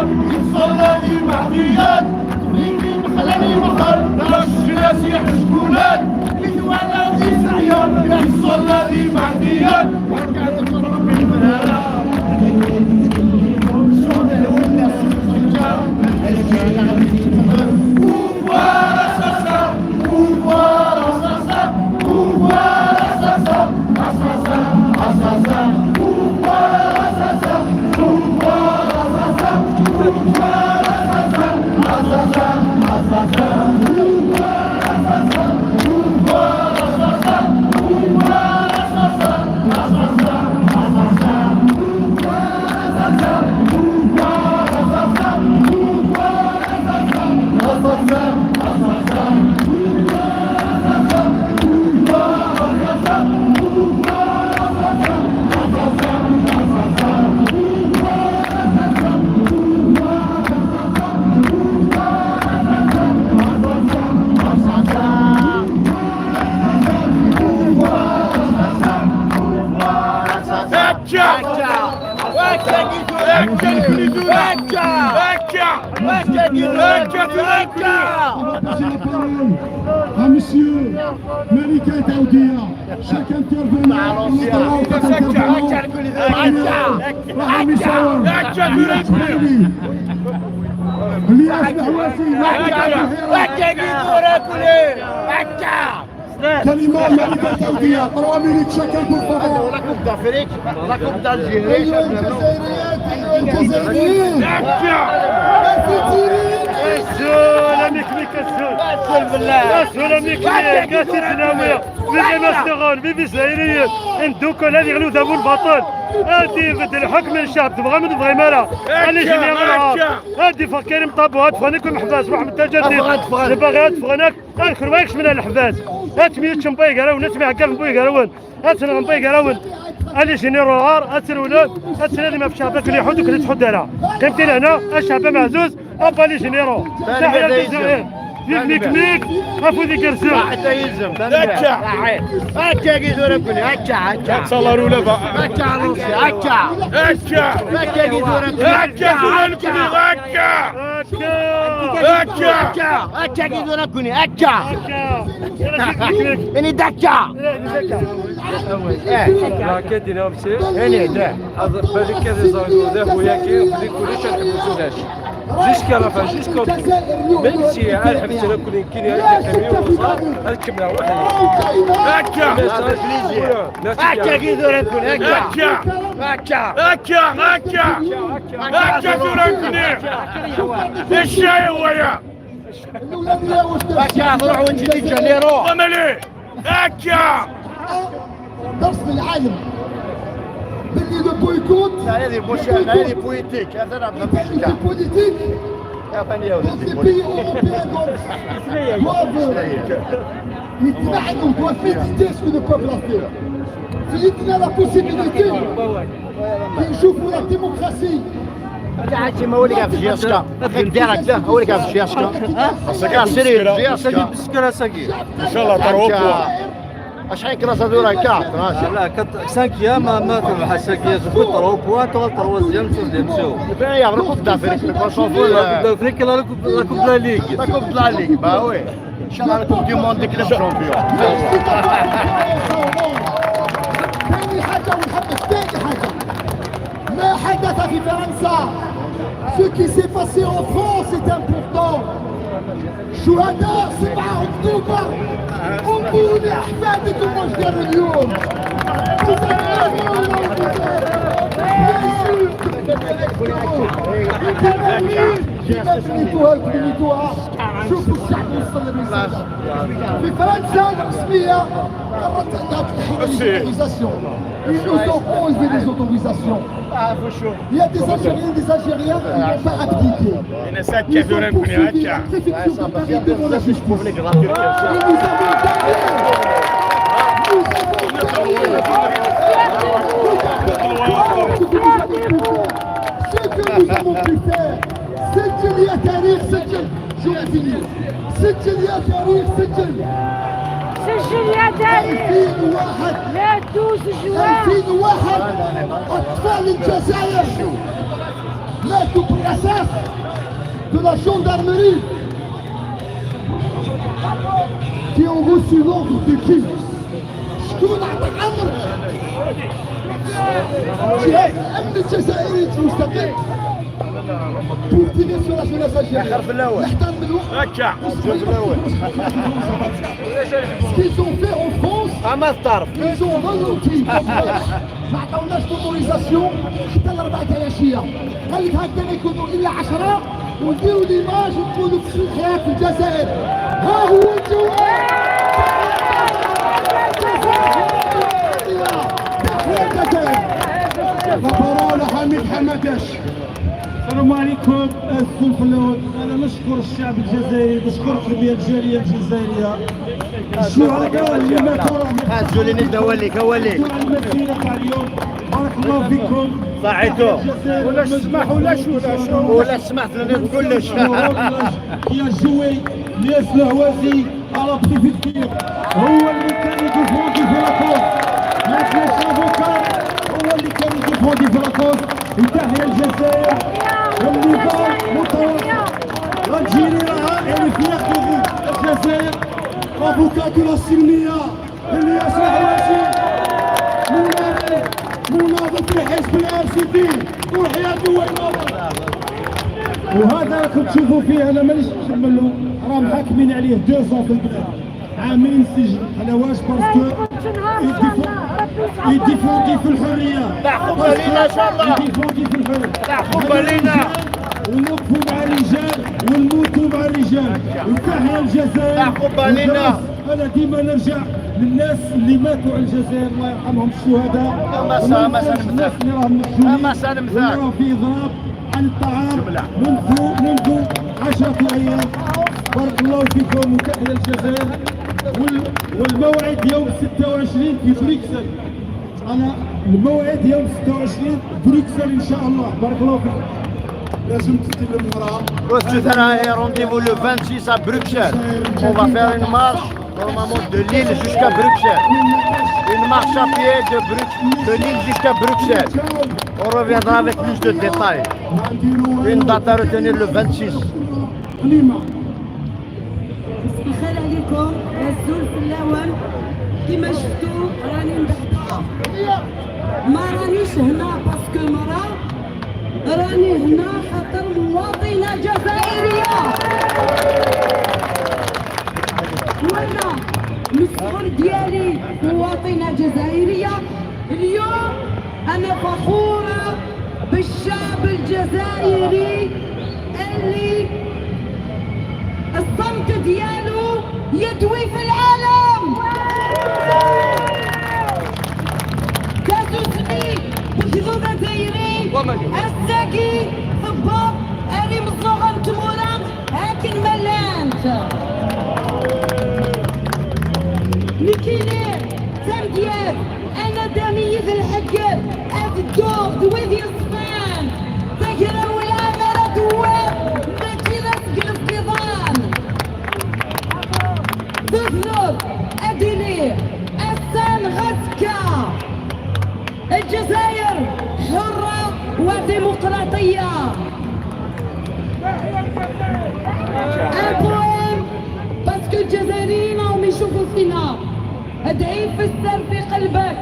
صلاني معديات خلاني مخر رش ناسي فلان ولا سوريا صلاني معديات. Pouvoir assassin, pouvoir assassin, pouvoir assassin, assassin, assassin, pouvoir assassin, pouvoir assassin, pouvoir assassin, assassin, assassin, pouvoir assassin, pouvoir assassin, pouvoir assassin, assassin, assassin, pouvoir assassin, pouvoir assassin, pouvoir assassin, assassin, assassin, pouvoir assassin, pouvoir assassin, pouvoir assassin, assassin, assassin, pouvoir assassin, pouvoir assassin, pouvoir assassin, assassin, assassin, pouvoir assassin, pouvoir assassin. هكا هكا هكا هكا. J'ai la parole à monsieur Malika Daoudia. Chaque intervenant, راح يصور الياس الحواسي. كلمة مليكة داودية، 3 minutes chacun, pour favor. La Coupe d'Afrique, la Coupe d'Algérie. أيها الجزائريات، أيها الجزائريين، الزول ميك الزول الزول ميك كاسي تناوية بيبي مستغون بيبي زايرية ندوكل هذه غلو ذابو البطل هادي بدل الحكم الشعب تبغى من تبغي مالا اللي جميع غيرها هادي فكريم طابو هاد فغنيكم محباس محمد تجديد اللي باغي هاد فغناك انكر ما من الحباس. اتمي تشمباي قراون، اتمي عقال مبوي قراون، اتنا مبوي قراون، les généraux اترولون اتنا ما في شعبك اللي يحدك اللي تحد لها قيمتي لهنا. الشعب معزوز، à bas les généraux. تحيا الجزائر، vive ميك ميك، افودي كرسي. حتى يلزم هكا هكا كيدور كوني هكا هكا. صلاة رولا. هكا روسي هكا. هكا. هكا كيدور. هكا كوني هكا هكا. هكا هكا كيدور كوني هكا اني دكا. لا كدينا مسير. اني ده. بالك كذا زانغو ذا خويا كي بلي كلش نحبسو jusqu'à la fin، jusqu'au même si الحبس كل كاين الكمله وحده. هكا. هكا كيدور كوني هكا. هكا. هكا. هكا هكا هكا كوني الشاي ويا. هكا روح وانت généraux. ومالي هكا. درس للعالم باللي le boycott هذه بوش، هذه politique، هذا راه politique. يا فاني يا Donc les pays européens doivent يتمعنوا، doivent méditer ce que le peuple a fait. في يدنا la possibilité كي نشوفوا la démocratie. عاد ما هو اللي قاعد في JSK direct، لا هو اللي قاعد في JSK كاع سيري JSK. بسكرة ساكي. ان شاء الله trois points. شحال classe هذو راه quatre. لا cinquième ما تربح cinquième، trois points تغ troisième تمشيو. يا coupe d'Afrique qu'on s'en fout. d'Afrique، la coupe la ligue. la coupe la ligue، bah oui، ان شاء الله la coupe du monde des clubs champions. ثاني حاجة ونحبس، ثاني حاجة، ما حدث في فرنسا، ce qui s'est passé en France est important. شهداء 7 أكتوبر، انظروا لأحفادكم واش داروا اليوم. Vous avez bien sûr كيما بنيتوها بنيتوها. شوفوا الشعب وصل الرسالة. في فرنسا الرسمية قررت انها تنحي les autorisations. Ils nous ont enlevé les autorisations. Il y a des Algériens, des Algériens qui n'ont pas abdiqué. Ils ont poursuivi la préfecture de Paris devant la justice. Et nous avons gagné. Nous avons gagné. Ce que nous avons pu faire, ce que nous avons pu faire. سجل يا تاريخ، سجل. شو fini. سجل يا تاريخ، سجل. سجل يا تاريخ. 2001. le 12 جوان. 2001، أطفال الجزائر ماتوا بالرصاص de la gendarmerie qui ont reçu l'ordre de qui؟ شكون عطى امر جهاز الامن الجزائري المستقل pour tirer sur la jeunesse algérienne؟ نحترم الوقت. هكا. Ce qu'ils ont fait en France، اما الطرف. ils ont ralenti. ما عطاوناش d'autorisation حتى ل4 تاع العشيه. قال لك هكذا يكونوا الا 10 ونديروا l'image ونقولوا في الحياه في الجزائر. ها هو الجواب. تحيا الجزائر. la parole حميد حمداش. السلام عليكم، السلف الاول. انا نشكر الشعب الجزائري، نشكر التربيه الجاليه الجزائريه، الشهداء اللي ماتوا راهم زوليني هو ليك. على المسيره تاع اليوم. بارك الله فيكم. صحيتو. ولا سمح ولا شو ولا شو. ولا سمحت لنا كلش. qui a joué الياس الهوازي à la préfecture، هو اللي كان يديفوندي في la cause. ما كانش avocat، هو اللي كان يديفوندي في la cause. وتحيا الجزائر والنضال متواصل. l'Algérie راها elle est fière de vous. الجزائر، avocat de la سلمية الياس الهوازي، مناضل مناضل في حزب ال RCD وحياته وين. وهذا راكم تشوفوا فيه، انا مانيش نكمل له، راهم حاكمين عليه 2 ans في البلاد، عامين سجن. على واش؟ parce que يديفوندي في الحريه. تعقوب علينا ان شاء الله. يديفوندي في الحريه. تعقوب علينا. ونوقفوا مع الرجال ونموتوا مع الرجال، وتحيا الجزائر. تعقوب علينا. انا ديما نرجع للناس اللي ماتوا على الجزائر، الله يرحمهم الشهداء. أما وما ننساش الناس اللي راهم مسجونين أما سالم واللي راهم في اضراب عن الطعام منذ 10 ايام. بارك الله فيكم وتحيا الجزائر. والموعد يوم 26 في بروكسل. انا الموعد يوم 26 بروكسل ان شاء الله. بارك الله فيك. لازم تتكلم المراه. Rendez-vous le 26 à Bruxelles. On va faire une marche, normalement de Lille jusqu'à Bruxelles. Une marche à pied de Lille jusqu'à Bruxelles. On reviendra avec plus de détails. Une date à retenir, le 26. الخير عليكم azul fellawen. كيما شفتوا راني مبحثة ما رانيش هنا parce que مرا راني هنا خاطر مواطنة جزائرية وانا من الصغر ديالي مواطنة جزائرية. اليوم أنا فخورة بالشعب الجزائري اللي الصمت ديالو يدوي في العالم. تاسوسني بخذوذة دايري الساقي ثباب اري مصنوعة تمورا هاكن ملانت نكيني تمديات انا دامي ذي الحقب اذ الدوغ دويذ يصفان تقرا والامارة دواب ماشي راسك الافتضان تثلث أدلي السان غزكا الجزائر حرة وديمقراطية. un poème parce que الجزائريين راهم يشوفوا فينا. ادعي في السر في قلبك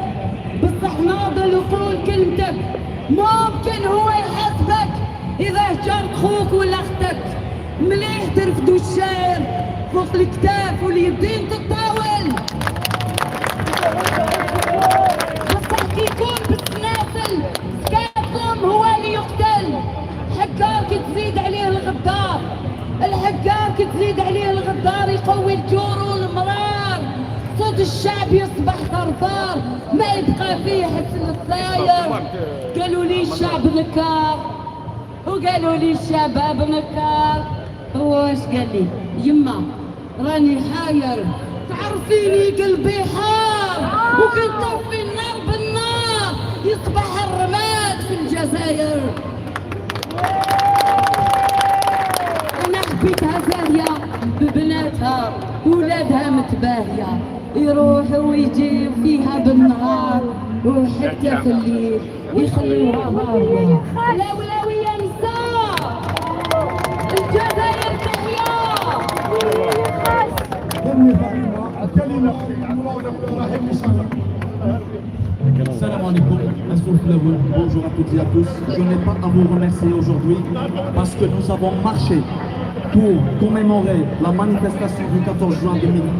بصح ناضل وقول كلمتك ممكن هو يحاسبك اذا هجرت خوك ولا اختك. مليح ترفدوا الشعر فوق الكتاف واليدين تطاول بصح كي يكون بالسناسل سكاتكم هو اللي يقتل. حكار كي تزيد عليه الغدار الحكار كي تزيد عليه الغدار يقوي الجور والمرار صوت الشعب يصبح ثرثار ما يبقى فيه حسن الثاير. قالوا لي الشعب نكار وقالوا لي الشباب نكار هو واش قال لي يما راني حاير تعرفيني قلبي حار وكي طفي النار بالنار يصبح الرماد في الجزائر. انا حبيتها زاهية ببناتها ولادها متباهية يروح ويجي فيها بالنهار وحتى في الليل يخلوها ضارية. لا ولاوية نساء الجزائر تحيا. السلام عليكم, azul fellawen, bonjour à toutes et à tous. Je n'ai pas à vous remercier aujourd'hui parce que nous avons marché pour commémorer la manifestation du 14 juin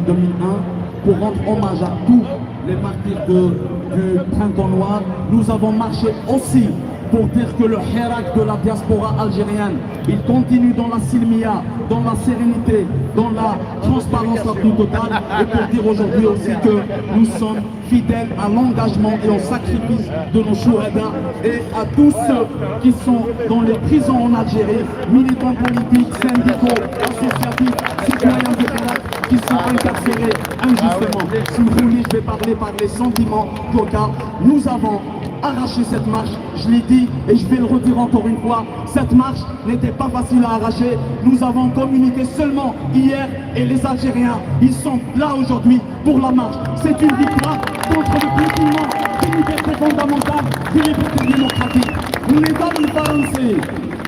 2001, pour rendre hommage à tous les martyrs du printemps noir. Nous avons marché aussi pour dire que le Hirak de la diaspora algérienne, il continue dans la سلمية, dans la sérénité, dans la transparence la plus totale, et pour dire aujourd'hui aussi que nous sommes fidèles à l'engagement et au sacrifice de nos شهداء et à tous ceux qui sont dans les prisons en Algérie, militants politiques, syndicaux, associatifs, citoyens du Hirak, qui sont incarcérés injustement. Si vous voulez, je vais parler par les sentiments d'Oka. Nous avons arraché cette marche, je l'ai dit et je vais le redire encore une fois, cette marche n'était pas facile à arracher. Nous avons communiqué seulement hier et les Algériens, ils sont là aujourd'hui pour la marche. C'est une victoire contre le piétinement des libertés fondamentales, des libertés démocratiques. النظام الفرنسي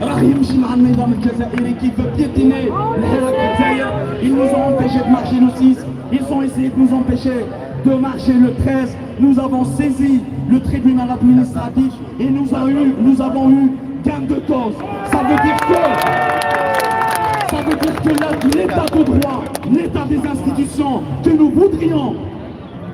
راه يمشي مع النظام الجزائري qui veut piétiner الحراك في الجزائر. Ils nous ont empêché de marcher le 6, ils ont essayé de nous empêcher de marcher le 13. Nous avons saisi le tribunal administratif et nous avons eu gain de cause. Ça veut dire que l'état de droit, l'état des institutions que nous voudrions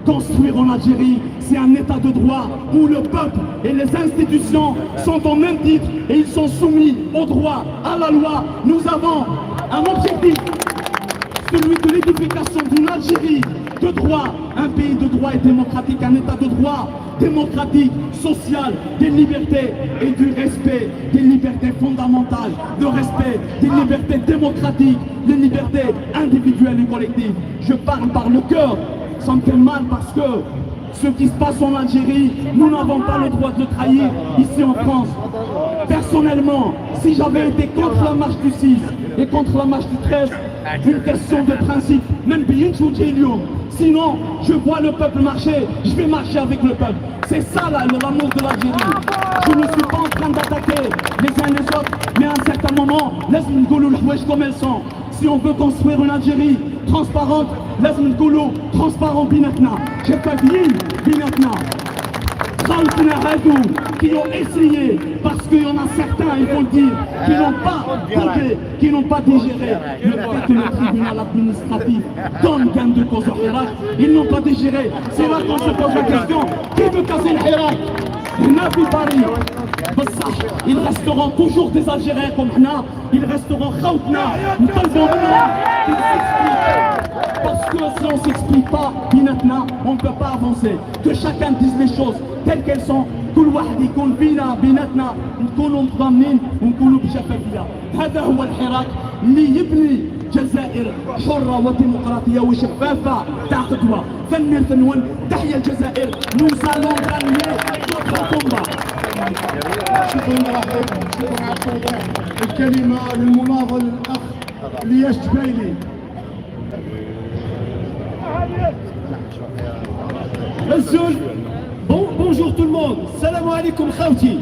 construire en Algérie, c'est un état de droit où le peuple et les institutions sont au même titre et ils sont soumis au droit, à la loi. Nous avons un objectif. Celui de l'édification d'une Algérie de droit, un pays de droit et démocratique, un état de droit démocratique, social, des libertés et du respect des libertés fondamentales, le respect des libertés démocratiques, les libertés individuelles et collectives. Je parle par le cœur, ça me fait mal parce que ce qui se passe en Algérie, nous n'avons pas le droit de le trahir ici en France. Personnellement, si j'avais été contre la marche du 6 et contre la marche du 13, une question de principe, même bien. Sinon, je vois le peuple marcher, je vais marcher avec le peuple. C'est ça là, l'amour de l'Algérie. Je ne suis pas en train d'attaquer les uns les autres, mais à un certain moment, لازم نقولوا الحوايج comme elles sont. Si on veut construire une Algérie transparente, لازم نقولوا transparent بيناتنا، شفافيين بيناتنا. خاوتنا هادو qui ont essayé, parce qu'il y en a certains, il faut le dire, qui n'ont pas compris, qui n'ont pas digéré le fait que le tribunal administratif donne gain de cause au Hirak, ils n'ont pas digéré. C'est là qu'on se pose la question, qui veut casser le Hirak? هنا في Paris. بصح ils resteront toujours des Algériens comme حنا, ils resteront خاوتنا. نطلبوا منهم qu'ils s'expliquent. Parce que si on ne s'explique pas بيناتنا, on ne peut pas avancer. Que chacun dise les choses telles qu'elles sont. كل واحد يكون فينا بيناتنا نكونوا متضامنين ونكونوا بشفافيه. هذا هو الحراك اللي يبني جزائر حرة وديمقراطية وشفافة تاع غدوة. ثنميرث نون. تحيا الجزائر. Nous allons gagner notre combat. شكرا رحيم، شكرا على التوضيح. الكلمة للمناضل الأخ الياس جبايلي. Azul. Bon, bonjour tout le monde. السلام عليكم خاوتي.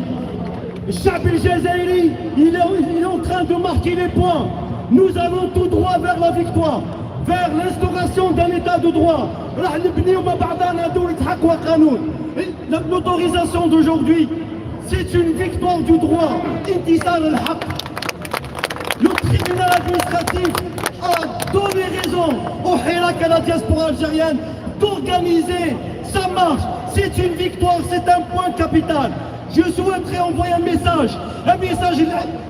الشعب الجزائري, il est en train de marquer les points. Nous allons tout droit vers la victoire, vers l'instauration d'un état de droit. راح نبنيو مع بعضنا دولة حق وقانون. L'autorisation d'aujourd'hui, c'est une victoire du droit. انتصار الحق. Le tribunal administratif a donné raison au Hirak, à la diaspora algérienne, d'organiser sa marche. C'est une victoire, c'est un point capital. Je souhaiterais envoyer un message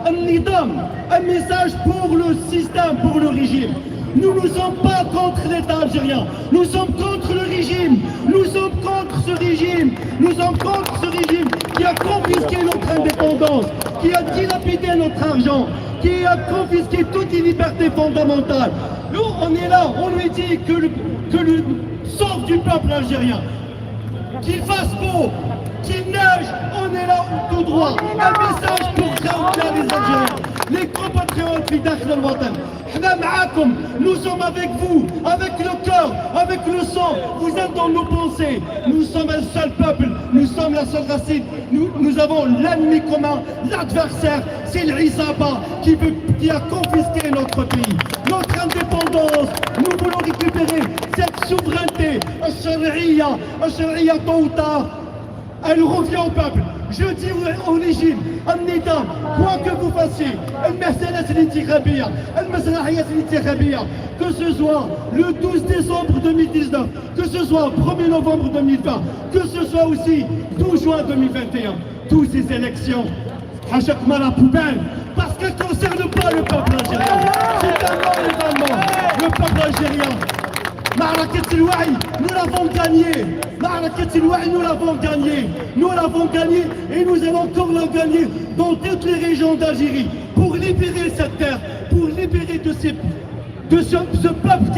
النظام, un message pour le système, pour le régime. Nous ne sommes pas contre l'État algérien, nous sommes contre le régime, nous sommes contre ce régime, nous sommes contre ce régime qui a confisqué notre indépendance, qui a dilapidé notre argent, qui a confisqué toutes les libertés fondamentales. Nous, on est là, on lui dit que le sort du peuple algérien, qu'il fasse beau, qu'il neige, on est là tout droit. Un message pour خاوتنا les Algériens, les compatriotes في داخل الوطن. احنا معاكم, nous sommes avec vous, avec le cœur, avec le sang, vous êtes dans nos pensées. Nous sommes un seul peuple, nous sommes la seule racine. Nous, nous avons l'ennemi commun, l'adversaire, c'est العصابة qui a confisqué notre pays, notre indépendance. Nous voulons récupérer cette souveraineté. الشرعية, الشرعية tôt ou tard, elle revient au peuple. Je dis au régime, النظام, quoi que vous fassiez, المهزلات الانتخابية، المسرحيات الانتخابية, que ce soit le 12 décembre 2019, que ce soit 1er novembre 2020, que ce soit aussi 12 juin 2021, toutes ces élections, حاشاكم à la poubelle, parce qu'elles ne concernent pas le peuple algérien. C'est un non-événement. Le peuple algérien, معركة الوعي, nous l'avons gagné. معركة الوعي, nous l'avons gagné. Nous l'avons gagné et nous allons encore la gagner dans toutes les régions d'Algérie pour libérer cette terre, pour libérer de ce peuple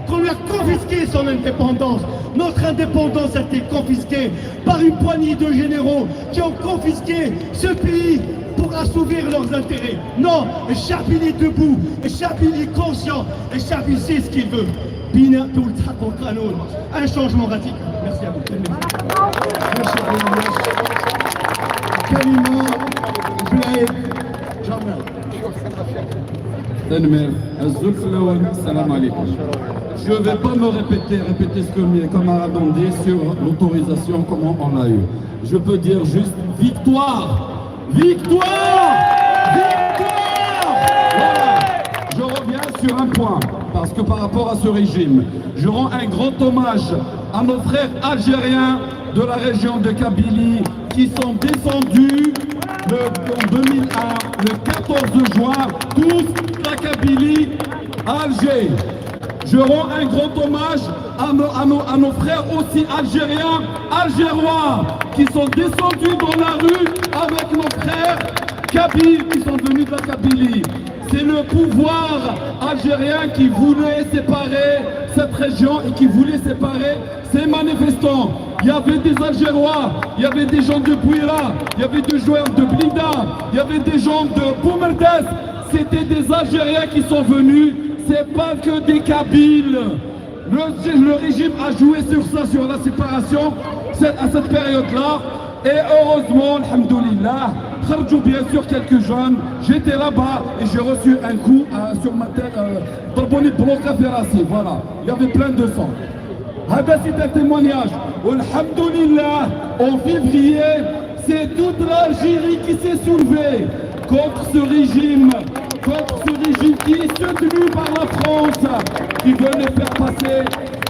qu'on lui a confisqué son indépendance. Notre indépendance a été confisquée par une poignée de généraux qui ont confisqué ce pays pour assouvir leurs intérêts. Non, الشعب il est debout, الشعب il est conscient, الشعب il sait ce qu'il veut. بناء دولة حق وقانون, un changement radical. Merci à vous. Merci. كلمة بلعيد جمال. تنمير الزول الأول. السلام عليكم. Je ne vais pas me répéter, répéter ce que mes camarades ont dit sur l'autorisation, comment on l'a eu. Je peux dire juste victoire. Victoire. Victoire. Voilà. Je reviens sur un point, parce que par rapport à ce régime, je rends un grand hommage à nos frères algériens de la région de Kabylie qui sont descendus en 2001, le 14 juin, tous la Kabylie à Alger. Je rends un grand hommage à nos frères aussi algériens, algérois, qui sont descendus dans la rue avec nos frères kabyles qui sont venus de la Kabylie. C'est le pouvoir algérien qui voulait séparer cette région et qui voulait séparer ces manifestants. Il y avait des Algérois, il y avait des gens de Bouira, il y avait des gens de Blida, il y avait des gens de Boumerdès. C'était des Algériens qui sont venus, c'est pas que des Kabyles. Le régime a joué sur ça, sur la séparation, à cette période-là. Et heureusement, الحمد لله, خرجوا bien sûr quelques jeunes. J'étais là-bas et j'ai reçu un coup sur ma tête. ضربوني بلوكا في راسي, voilà. Il y avait plein de sang. هذا c'est un témoignage. والحمد لله, en février, c'est toute l'Algérie qui s'est soulevée contre ce régime qui est soutenu par la France, qui veut nous faire passer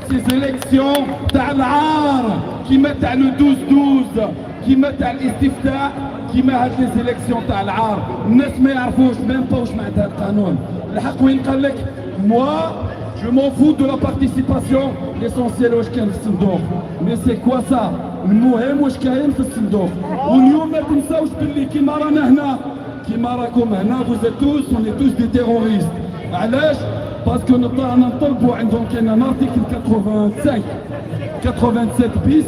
ces élections تاع العار كيما تاع le 12-12 كيما تاع الاستفتاء كيما هاد les élections تاع العار. الناس ما يعرفوش même pas واش معناتها القانون. الحق وين قال لك moi, je m'en fous de la participation, l'essentiel واش كاين في الصندوق. Mais c'est quoi ça? المهم واش كاين في الصندوق. واليوم ما تنساوش باللي كيما رانا هنا كيما راكم هنا, vous êtes tous, on est tous des terroristes. علاش? Parce que نطلبوا عندهم كاين un article 85 87 bis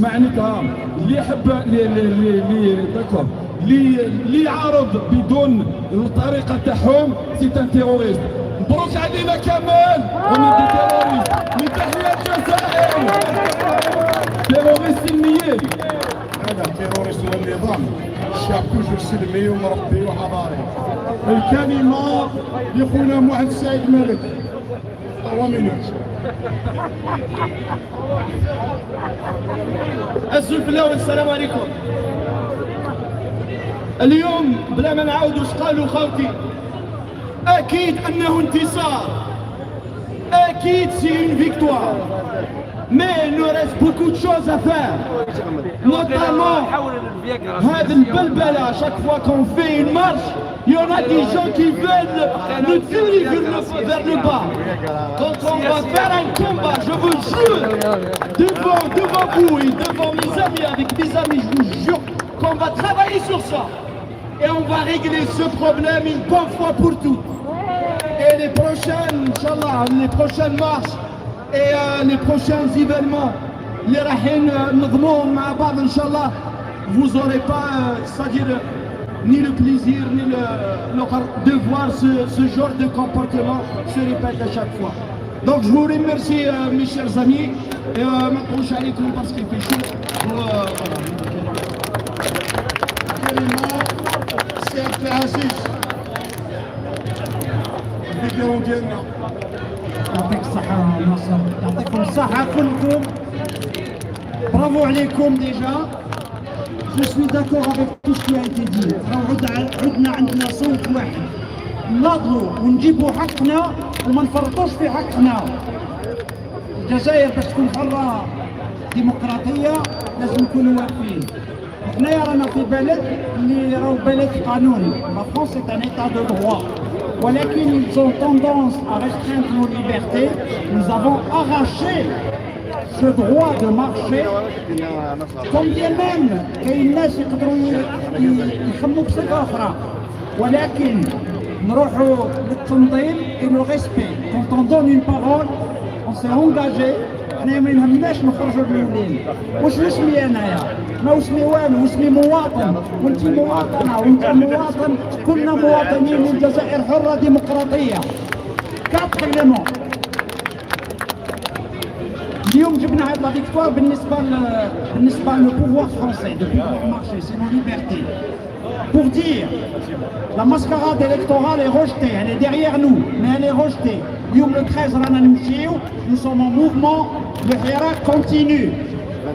معناتها اللي يحب اللي d'accord اللي يعارض بدون الطريقه تاعهم, c'est un terroriste. مبروك علينا كامل, on est des terroristes. من تحيه الجزائر terroristes سلميين. هذا terroriste هو النظام. الشعب toujours سلمي ومربي وحضاري. الكلمة لخونا محمد سعيد مالك 3 minutes. Azul fellawen, السلام عليكم. اليوم بلا ما نعاود واش قالوا خاوتي اكيد انه انتصار اكيد, c'est une victoire, mais il nous reste beaucoup de choses à faire, notamment هذه البلبلة. Chaque fois qu'on fait une marche, il y en a des gens qui veulent nous tirer vers le bas. Quand on va faire un combat, je vous jure, devant vous et devant mes amis, avec mes amis, je vous jure qu'on va travailler sur ça. Et on va régler ce problème une bonne fois pour toutes. Et les prochaines, إن شاء الله, les prochaines marches et les prochains événements اللي رايحين ننظموهم مع بعض ان شاء الله, vous aurez pas c'est-à-dire ni le plaisir ni le de voir ce genre de comportement se répète à chaque fois. Donc je vous remercie, mes chers amis, et ما نطولش عليكم parce qu'il fait chaud. Voilà. كلمة سي عبد العزيز الفيديو ديالنا. يعطيك الصحة ناصر، يعطيكم الصحة كلكم، برافو عليكم. Déjà, je suis d'accord avec tout ce qui a été dit. عدنا عندنا صوت واحد ناضلوا ونجيبوا حقنا وما نفرطوش في حقنا. الجزائر باش تكون حرة ديمقراطية لازم نكونوا واقفين. حنايا رانا في بلد اللي راهو بلد قانون. La France est un état de droit, ولكن ils ont tendance à restreindre nos libertés. Nous avons arraché ce droit de marcher, quand bien même كاين ناس يقدروا يخموا بصفة أخرى، ولكن نروحوا للتنظيم et le respect. Quand on donne une parole, on s'est engagé. حنا ما يهمناش نخرجوا الاولين. واش اسمي انايا؟ ما اسمي والو، اسمي مواطن وانت مواطنه وانت مواطن، كلنا مواطنين للجزائر حره ديمقراطيه. Quatre éléments. اليوم جبنا هاد la victoire بالنسبه le pouvoir français de pouvoir marcher, c'est nos libertés. Pour dire, la mascarade électorale est rejetée, elle est derrière nous, mais elle est rejetée. اليوم le 13 رانا نمشيو, nous sommes en mouvement, le Hirak continue.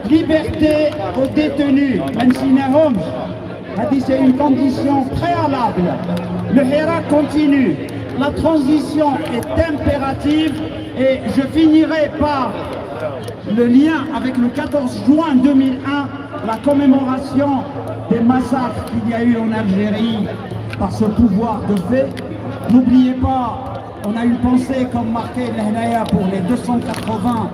Liberté aux détenus, ما نسيناهمش. هذه c'est une condition préalable. Le Hirak continue. La transition est impérative et je finirai par le lien avec le 14 juin 2001, la commémoration des massacres qu'il y a eu en Algérie par ce pouvoir de fait. N'oubliez pas On a une pensée comme marqué لهنايا pour les 280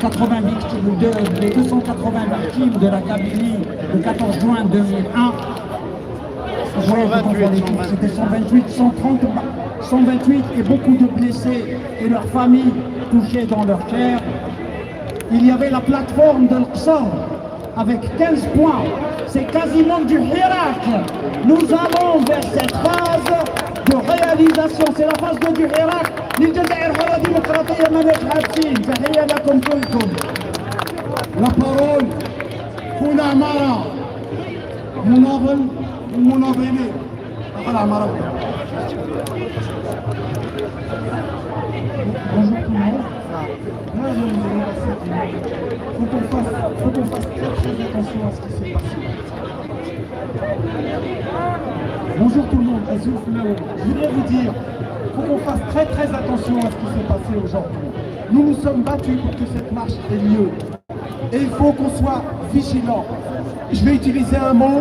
80 victimes, les 280 victimes de la Kabylie le 14 juin 2001. Ouais, je confonds les chiffres, c'était 128, 130, 128 et beaucoup de blessés et leurs familles touchées dans leur chair. Il y avait la plateforme de l'Qsr avec 15 points. C'est quasiment du Hirak. Nous allons vers cette phase de réalisation. C'est la phase 2 du Hirak. للجزائر حرة ديمقراطية ماناش حابسين. تحية لكم كلكم. La parole خونا عمارة مناضل ومناضلين أخونا عمارة. Bonjour tout le monde. Moi, je voudrais passer. Faut qu'on fasse très très attention à ce qui s'est passé. Bonjour tout le monde, Azul fellawen. Je voudrais vous dire, faut qu'on fasse très très attention à ce qui s'est passé aujourd'hui. Nous nous sommes battus pour que cette marche ait lieu. Et il faut qu'on soit vigilant. Je vais utiliser un mot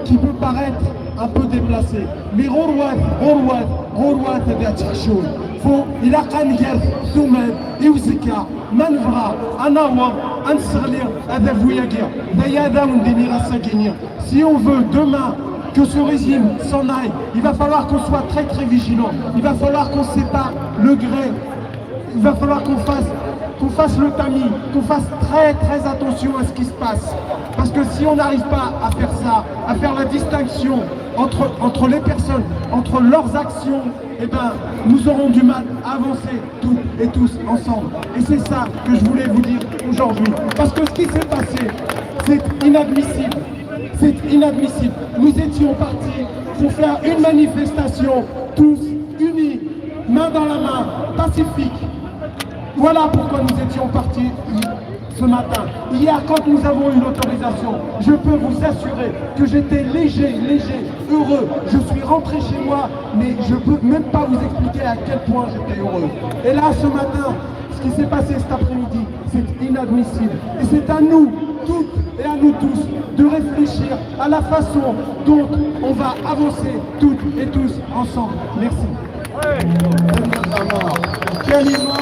qui peut paraître un peu déplacé. Mais غوروات غوروات غوروات هذا تحشون فو إلا قنقر ثمان إوزكا ما نبغى أناور أنسغلي هذا فوياكيا هذا ونديني غاساكينيا. Si on veut demain que ce régime s'en aille, il va falloir qu'on soit très très vigilant. Il va falloir qu'on sépare le gré. Il va falloir qu'on fasse le tamis, qu'on fasse très très attention à ce qui se passe. Parce que si on n'arrive pas à faire ça, à faire la distinction entre les personnes, entre leurs actions, eh ben, nous aurons du mal à avancer toutes et tous ensemble. Et c'est ça que je voulais vous dire aujourd'hui. Parce que ce qui s'est passé, c'est inadmissible. C'est inadmissible. Nous étions partis pour faire une manifestation, tous unis, main dans la main, pacifique. Voilà pourquoi nous étions partis ce matin. Hier, quand nous avons eu l'autorisation, je peux vous assurer que j'étais léger, léger, heureux. Je suis rentré chez moi, mais je ne peux même pas vous expliquer à quel point j'étais heureux. Et là, ce matin, ce qui s'est passé cet après-midi, c'est inadmissible. Et c'est à nous, toutes et à nous tous, de réfléchir à la façon dont on va avancer toutes et tous ensemble. Merci. كلمة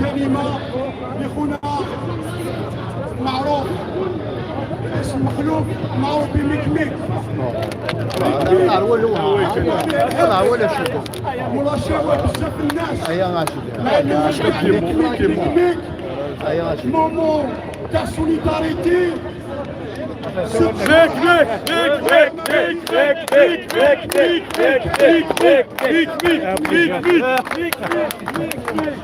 كلمة لخونا معروف اسم مخلوف معروف بميك. ولا شو. ولا شوف بزاف الناس. هيا غاشي. ميك ميك. هيا غاشي. Moment تاع solidarité. ميك ميك ميك ميك ميك ميك ميك ميك ميك ميك ميك ميك ميك.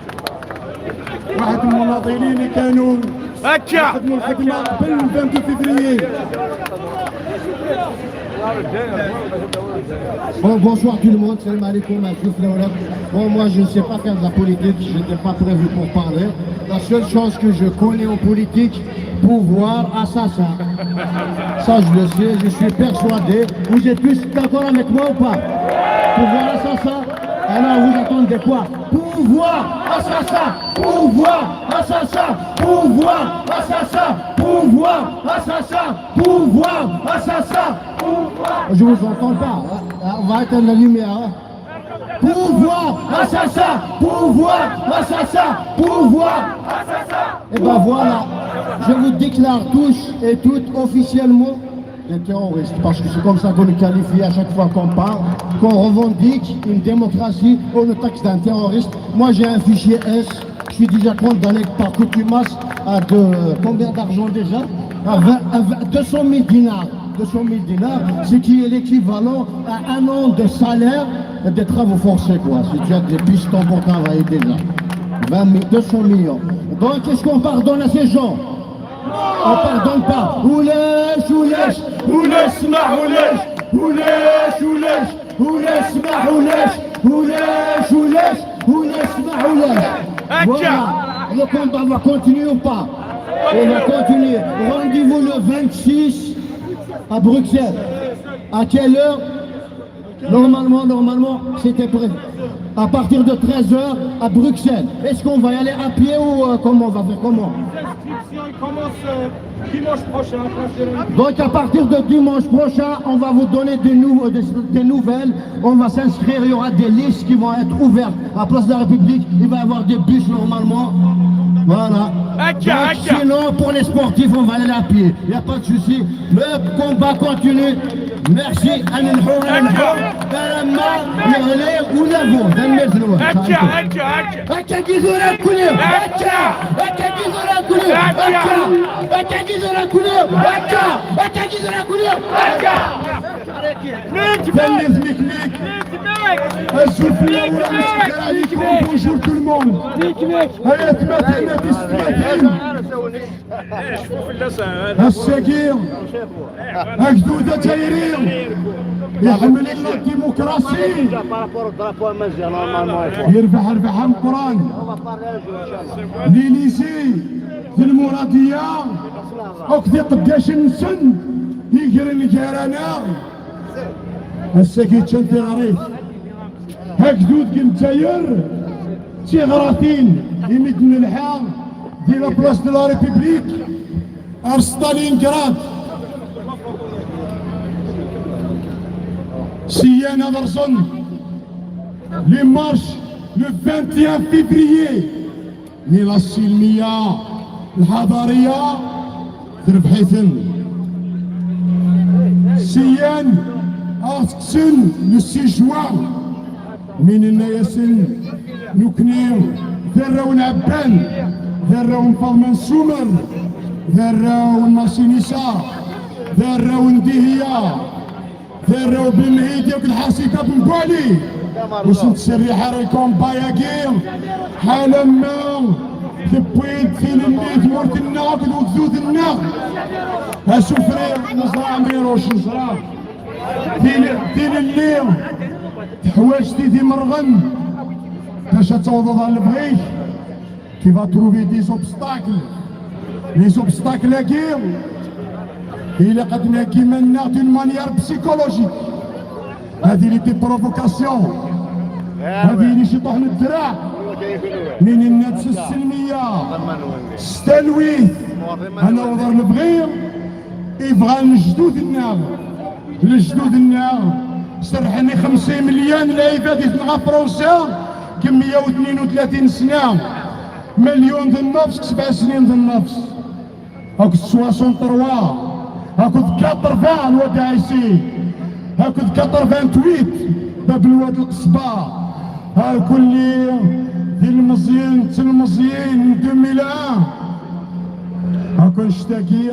واحد المناضلين اللي كانوا هكا يخدموا الخدمه قبل 22 février. Bon, bonsoir tout le monde, سلام عليكم, Bon, moi je ne sais pas faire de la politique, je n'étais pas prévu pour parler. La seule chose que je connais en politique, pouvoir assassin. Ça je le sais, je suis persuadé. Vous êtes tous d'accord avec moi ou pas? Pouvoir assassin? Alors vous attendez quoi? Pouvoir assassin! Pouvoir assassin! Pouvoir assassin! Pouvoir assassin! Pouvoir assassin! Je vous entends pas, hein. On va éteindre la lumière, hein. Pouvoir assassin! Pouvoir assassin! Pouvoir assassin! Et ben voilà, je vous déclare tous et toutes officiellement des terroristes, parce que c'est comme ça qu'on nous qualifie à chaque fois qu'on parle, qu'on revendique une démocratie, on nous taxe d'un terroriste. Moi j'ai un fichier S, je suis déjà condamné par contumace à de, combien d'argent déjà? À, 20, à 20, 200 000 dinars. 200 000 dinars, ce qui est l'équivalent à un an de salaire des travaux forcés, quoi. Si tu as des pistons pour travailler déjà. 20 000, 200 millions. Donc, est-ce qu'on pardonne à ces gens? On pardonne pas. ولاش ولاش ولاش سمح ولاش ولاش ولاش ولاش سمح ولاش ولاش ولاش ولاش سمح ولاش. Voilà. Le combat va continuer ou pas? On va continuer. Rendez-vous le 26 à Bruxelles. À quelle heure? Normalement, normalement, c'était prévu. À partir de 13h à Bruxelles. Est-ce qu'on va y aller à pied ou comment on va faire? Comment? Les inscriptions ils commencent dimanche prochain à place de la Donc à partir de dimanche prochain, on va vous donner des nouvelles. On va s'inscrire, il y aura des listes qui vont être ouvertes. À Place de la République, il va y avoir des bus normalement. Voilà. Donc, sinon, pour les sportifs, on va aller à pied. Il n'y a pas de souci. Le combat continue. Merci. هكا هكا هكا. هكا كيزورا كل هكا هكا كيزورا كل هكا هكا كيزورا كل هكا هكا كيزورا كل هكا. تلف ميك Azul fellawen, عليكم, bonjour tout le monde. هيا ثمثين تسمثين السكير أجدود تايرين يحمل la démocratie يربح ربح القران l'Élysée في المرادية وكذي قداش نسن يجري الجيرانة الساكي تشنتي غريب هكذود كنتاير تيغراتين يمد من الحال دي la place de la République ار ستالينغراد سيانا درسن les marches le 21 فيفريي ميلا السلمية الحضارية تربحيثن سيان أسكسن le 6 جوان من النياسن نكنير ذراون عبان ذراون فاطمة سومر ذراون ماسينيسا ذراون ديهيا ذراون بن مهيدي الحسيكة بن بوالي وسنت الريحة ال combat ياكي حالا ما تبويد في لميت مورت الناقد وكذوذ الناقد اسوفري نزرع ميروش نزرع دين الليل تحواجتي دي مرغم باش توضض على البغيك tu vas trouver des obstacles, les obstacles à إلا قد ناكي منا d'une manière psychologique. هذه les des provocations هذه اللي شي طحن الدراع من الناس السلمية ستالويث انا وضر نبغي يبغى الجدود النار الجدود النار سرحني 50 مليون العباد مع فرنسا كم 132 سنة مليون ذي النفس 7 سنين ذي النفس هاك 63 هاك 80 الواد عيسي هاك 88 باب الواد القصبة ها كل ذي المزيان المزيان 2001 هاك نشتكي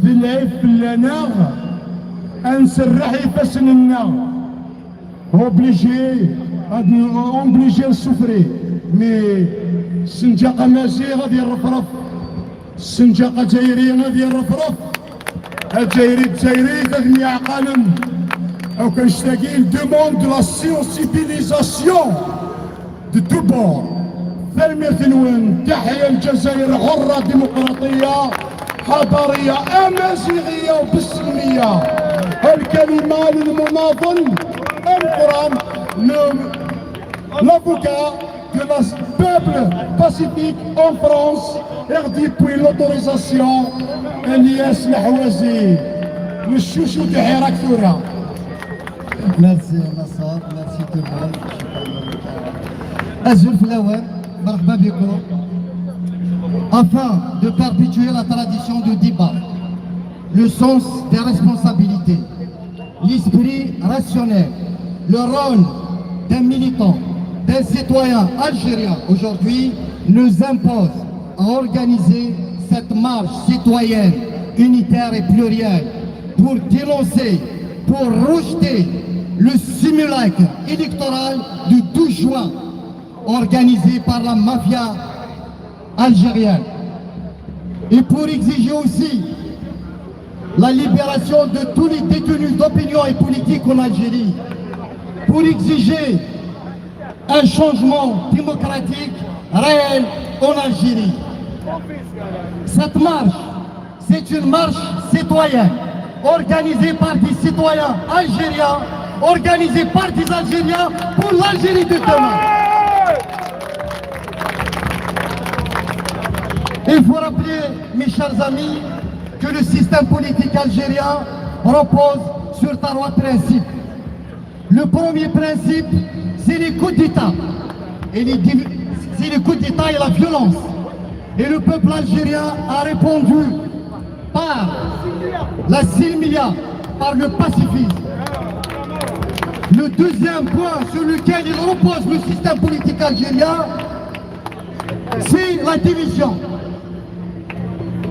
ذي العيب في النار انسرح يفسن النار obligé obligé نسفري mais السنجاقة ماشي غادي يرفرف السنجاقة جايرين غادي يرفرف الجايري الجايري غادي يعقلن او كنشتاقي demande la sensibilisation de tous bords. ثالث نوين تحيا الجزائر حرة ديمقراطية حضارية أمازيغية وبالسلمية. الكلمة للمناضل القرآن, l'avocat de la peuple pacifique en France et depuis l'autorisation, Elias Lahouazi, le chouchou du Hirak Thoura. Merci Nassar, merci tout le monde. Azul fellawen, مرحبا بكم. Afin de perpétuer la tradition du débat, le sens des responsabilités, l'esprit rationnel, le rôle d'un militant, d'un citoyen algérien aujourd'hui nous impose à organiser cette marche citoyenne, unitaire et plurielle pour dénoncer, pour rejeter le simulacre électoral du 12 juin organisé par la mafia algérienne. Et pour exiger aussi la libération de tous les détenus d'opinion et politique en Algérie, pour exiger un changement démocratique réel en Algérie. Cette marche, c'est une marche citoyenne organisée par des citoyens algériens. organisée par des Algériens pour l'Algérie de demain. Il faut rappeler, mes chers amis, que le système politique algérien repose sur trois principes. Le premier principe, c'est les coups d'État. Et c'est les coups d'État et la violence. Et le peuple algérien a répondu par la سلمية, par le pacifisme. Le deuxième point sur lequel il repose le système politique algérien, c'est la division.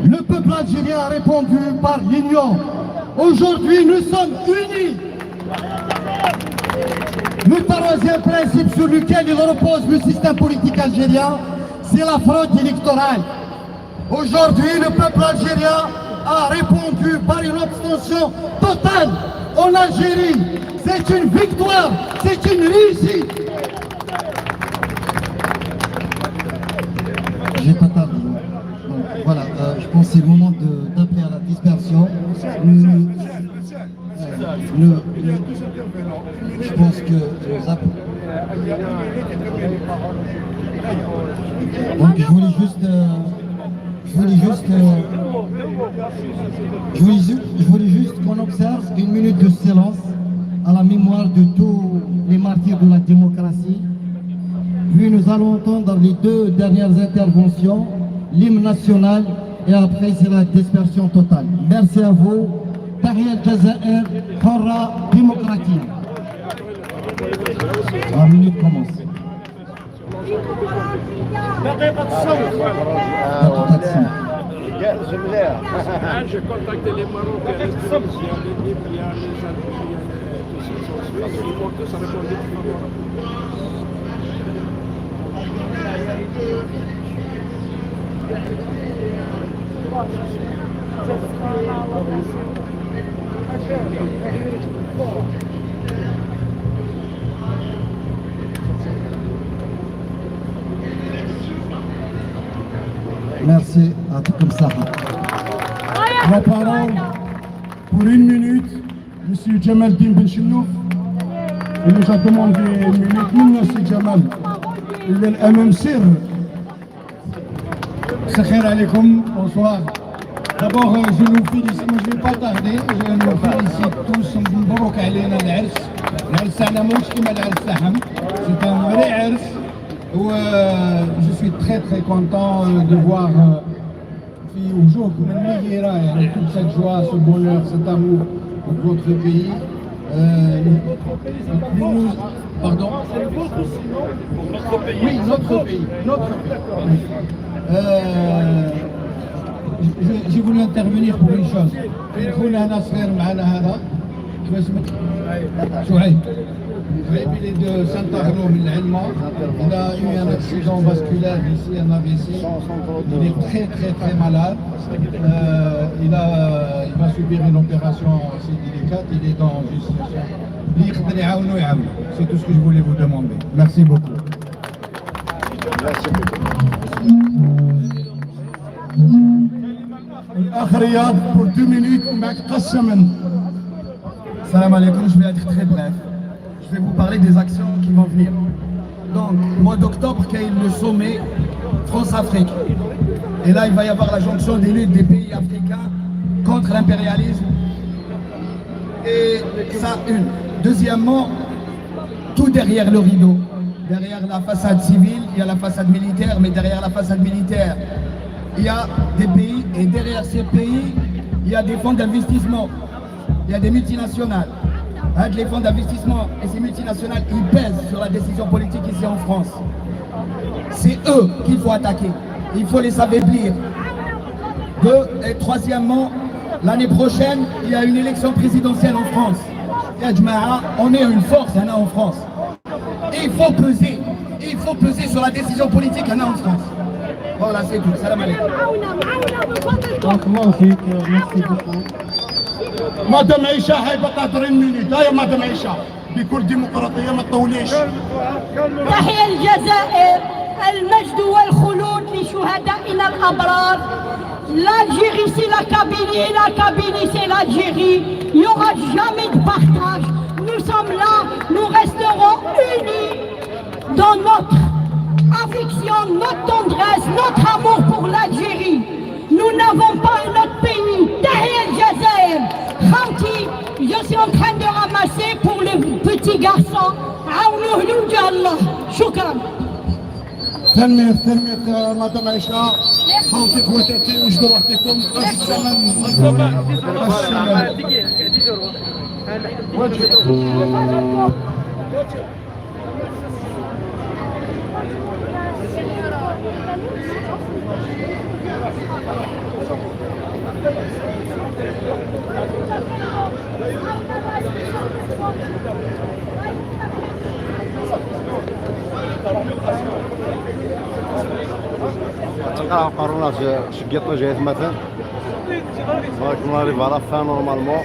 Le peuple algérien a répondu par l'union. Aujourd'hui, nous sommes unis. Le troisième principe sur lequel il repose le système politique algérien, c'est la fraude électorale. Aujourd'hui, le peuple algérien a répondu par une abstention totale en Algérie. C'est une victoire, c'est une réussite. J'ai pas tardé. Donc voilà, je pense que c'est le moment d'appeler à la dispersion. Je pense que nous Donc je voulais juste qu'on observe une minute de silence à la mémoire de tous les martyrs de la démocratie. Puis nous allons entendre les deux dernières interventions, l'hymne national et après c'est la dispersion totale. Merci à vous. تحيا الجزائر حرة ديمقراطية. La minute commence. دقيقة الصمت. دقيقة الصمت. J'ai contacté les Marocains, les Tunisiens, les Libyens, les Algériens, tous ceux qui sont suisses, ils m'ont tous répondu favorablement. Merci يعطيكم الصحة. La parole pour une minute, Monsieur Jamal Din Ben Chenouf. Il nous a demandé une minute. من سي جمال إلى الأمام سير. الخير عليكم, bonsoir. D'abord, je nous félicite, moi je ne vais pas tarder, je nous félicite tous, مبروك علينا العرس. العرس تاعنا ماهوش كيما العرس تاعهم، c'est un vrai عرس. و je suis très très content de voir في وجوهكم النيرة يعني toute cette joie, ce bonheur, cet amour pour votre pays. Pardon? Notre pays. Oui, notre pays. Notre pays. J'ai voulu intervenir pour une chose. كاين خونا هنا صغير معنا هذا كيف اسمك؟ شعيب. شعيب il est de Saint-Arnaud من العلمة. Il a eu un accident vasculaire ici, un AVC. Il est très très très malade. Il va subir une opération assez délicate. Il est dans une situation. اللي يقدر يعاونو يعاونو. C'est tout ce que je voulais vous demander. Merci beaucoup. Merci beaucoup. الأخ رياض pour 2 minutes ومعك قسما. السلام عليكم, je vais être très bref. Je vais vous parler des actions qui vont venir. Donc, mois d'octobre, كاين le sommet France-Afrique. Et là, il va y avoir la jonction des luttes des pays africains contre l'impérialisme. Et ça, une. Deuxièmement, tout derrière le rideau. Derrière la façade civile, il y a la façade militaire, mais derrière la façade militaire, il y a des pays, et derrière ces pays, il y a des fonds d'investissement, il y a des multinationales. هاد les fonds d'investissement et ces multinationales, ils pèsent sur la décision politique ici en France. C'est eux qu'il faut attaquer. Il faut les affaiblir. Deux, et troisièmement, l'année prochaine, il y a une élection présidentielle en France. يا جماعة, on est une force هنا en France. Il faut peser. Il faut peser sur la décision politique هنا en France. Voilà, c'est tout. السلام عليكم. بارك الله فيك, merci beaucoup. مدام عيشة حابة تهضري minute هيا مدام عيشة بكل ديمقراطية ما تطوليش. تحيا الجزائر المجد والخلود لشهدائنا الأبرار. L'Algérie, c'est la Kabylie et la Kabylie, c'est l'Algérie. Il n'y aura jamais de partage. Nous nous sommes là, nous resterons unis dans notre affection, notre tendresse, notre amour pour l'Algérie. Nous n'avons pas un autre pays. تحيا الجزائر. خاوتي, je suis en train de ramasser pour le petit garçon. عاونوه لوجه الله. شكرا. تنمية تنمية مدام عائشة. خوتي خواتاتي، وجدوا روحكم. السلام السلام. قرونا سقيطنا جهة مثلا. Donc on arrive à la fin normalement,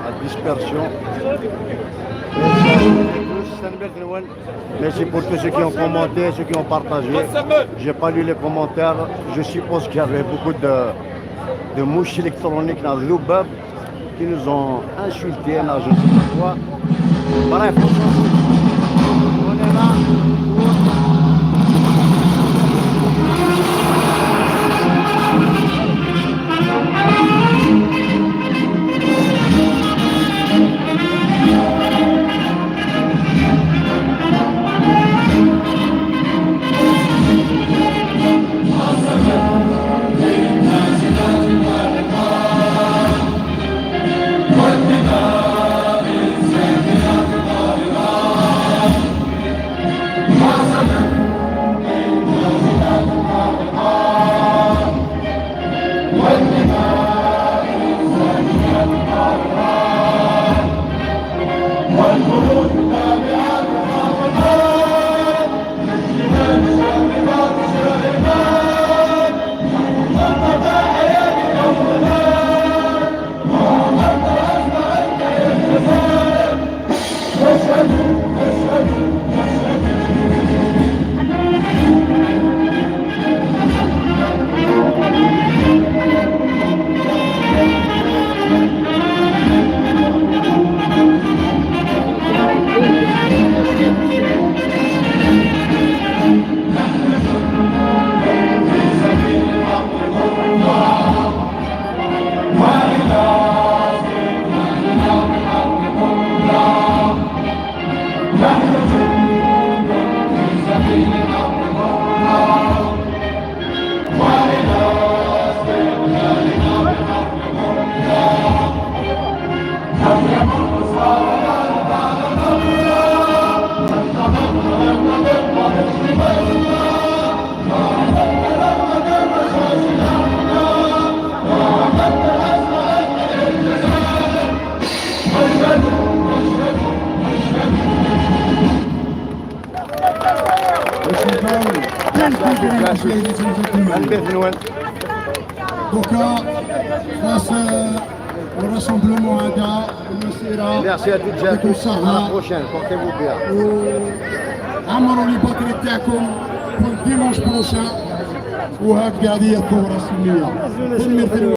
à dispersion. Merci pour tous ceux qui ont commenté, ceux qui ont partagé. J'ai pas lu les commentaires. Je suppose qu'il y avait beaucoup de mouches électroniques dans le ذباب qui nous ont insultés, là, je ne sais pas quoi. Bref, on s'en fout. On est là pour البيت من وين؟ دوكا خلاص ال rassemblement هذا المسيره. Merci à toutes et à tous. À la prochaine. Portez-vous bien. عمروا les batteries تاعكم pour dimanche prochain. وهكذا هذه هي الثوره السلميه.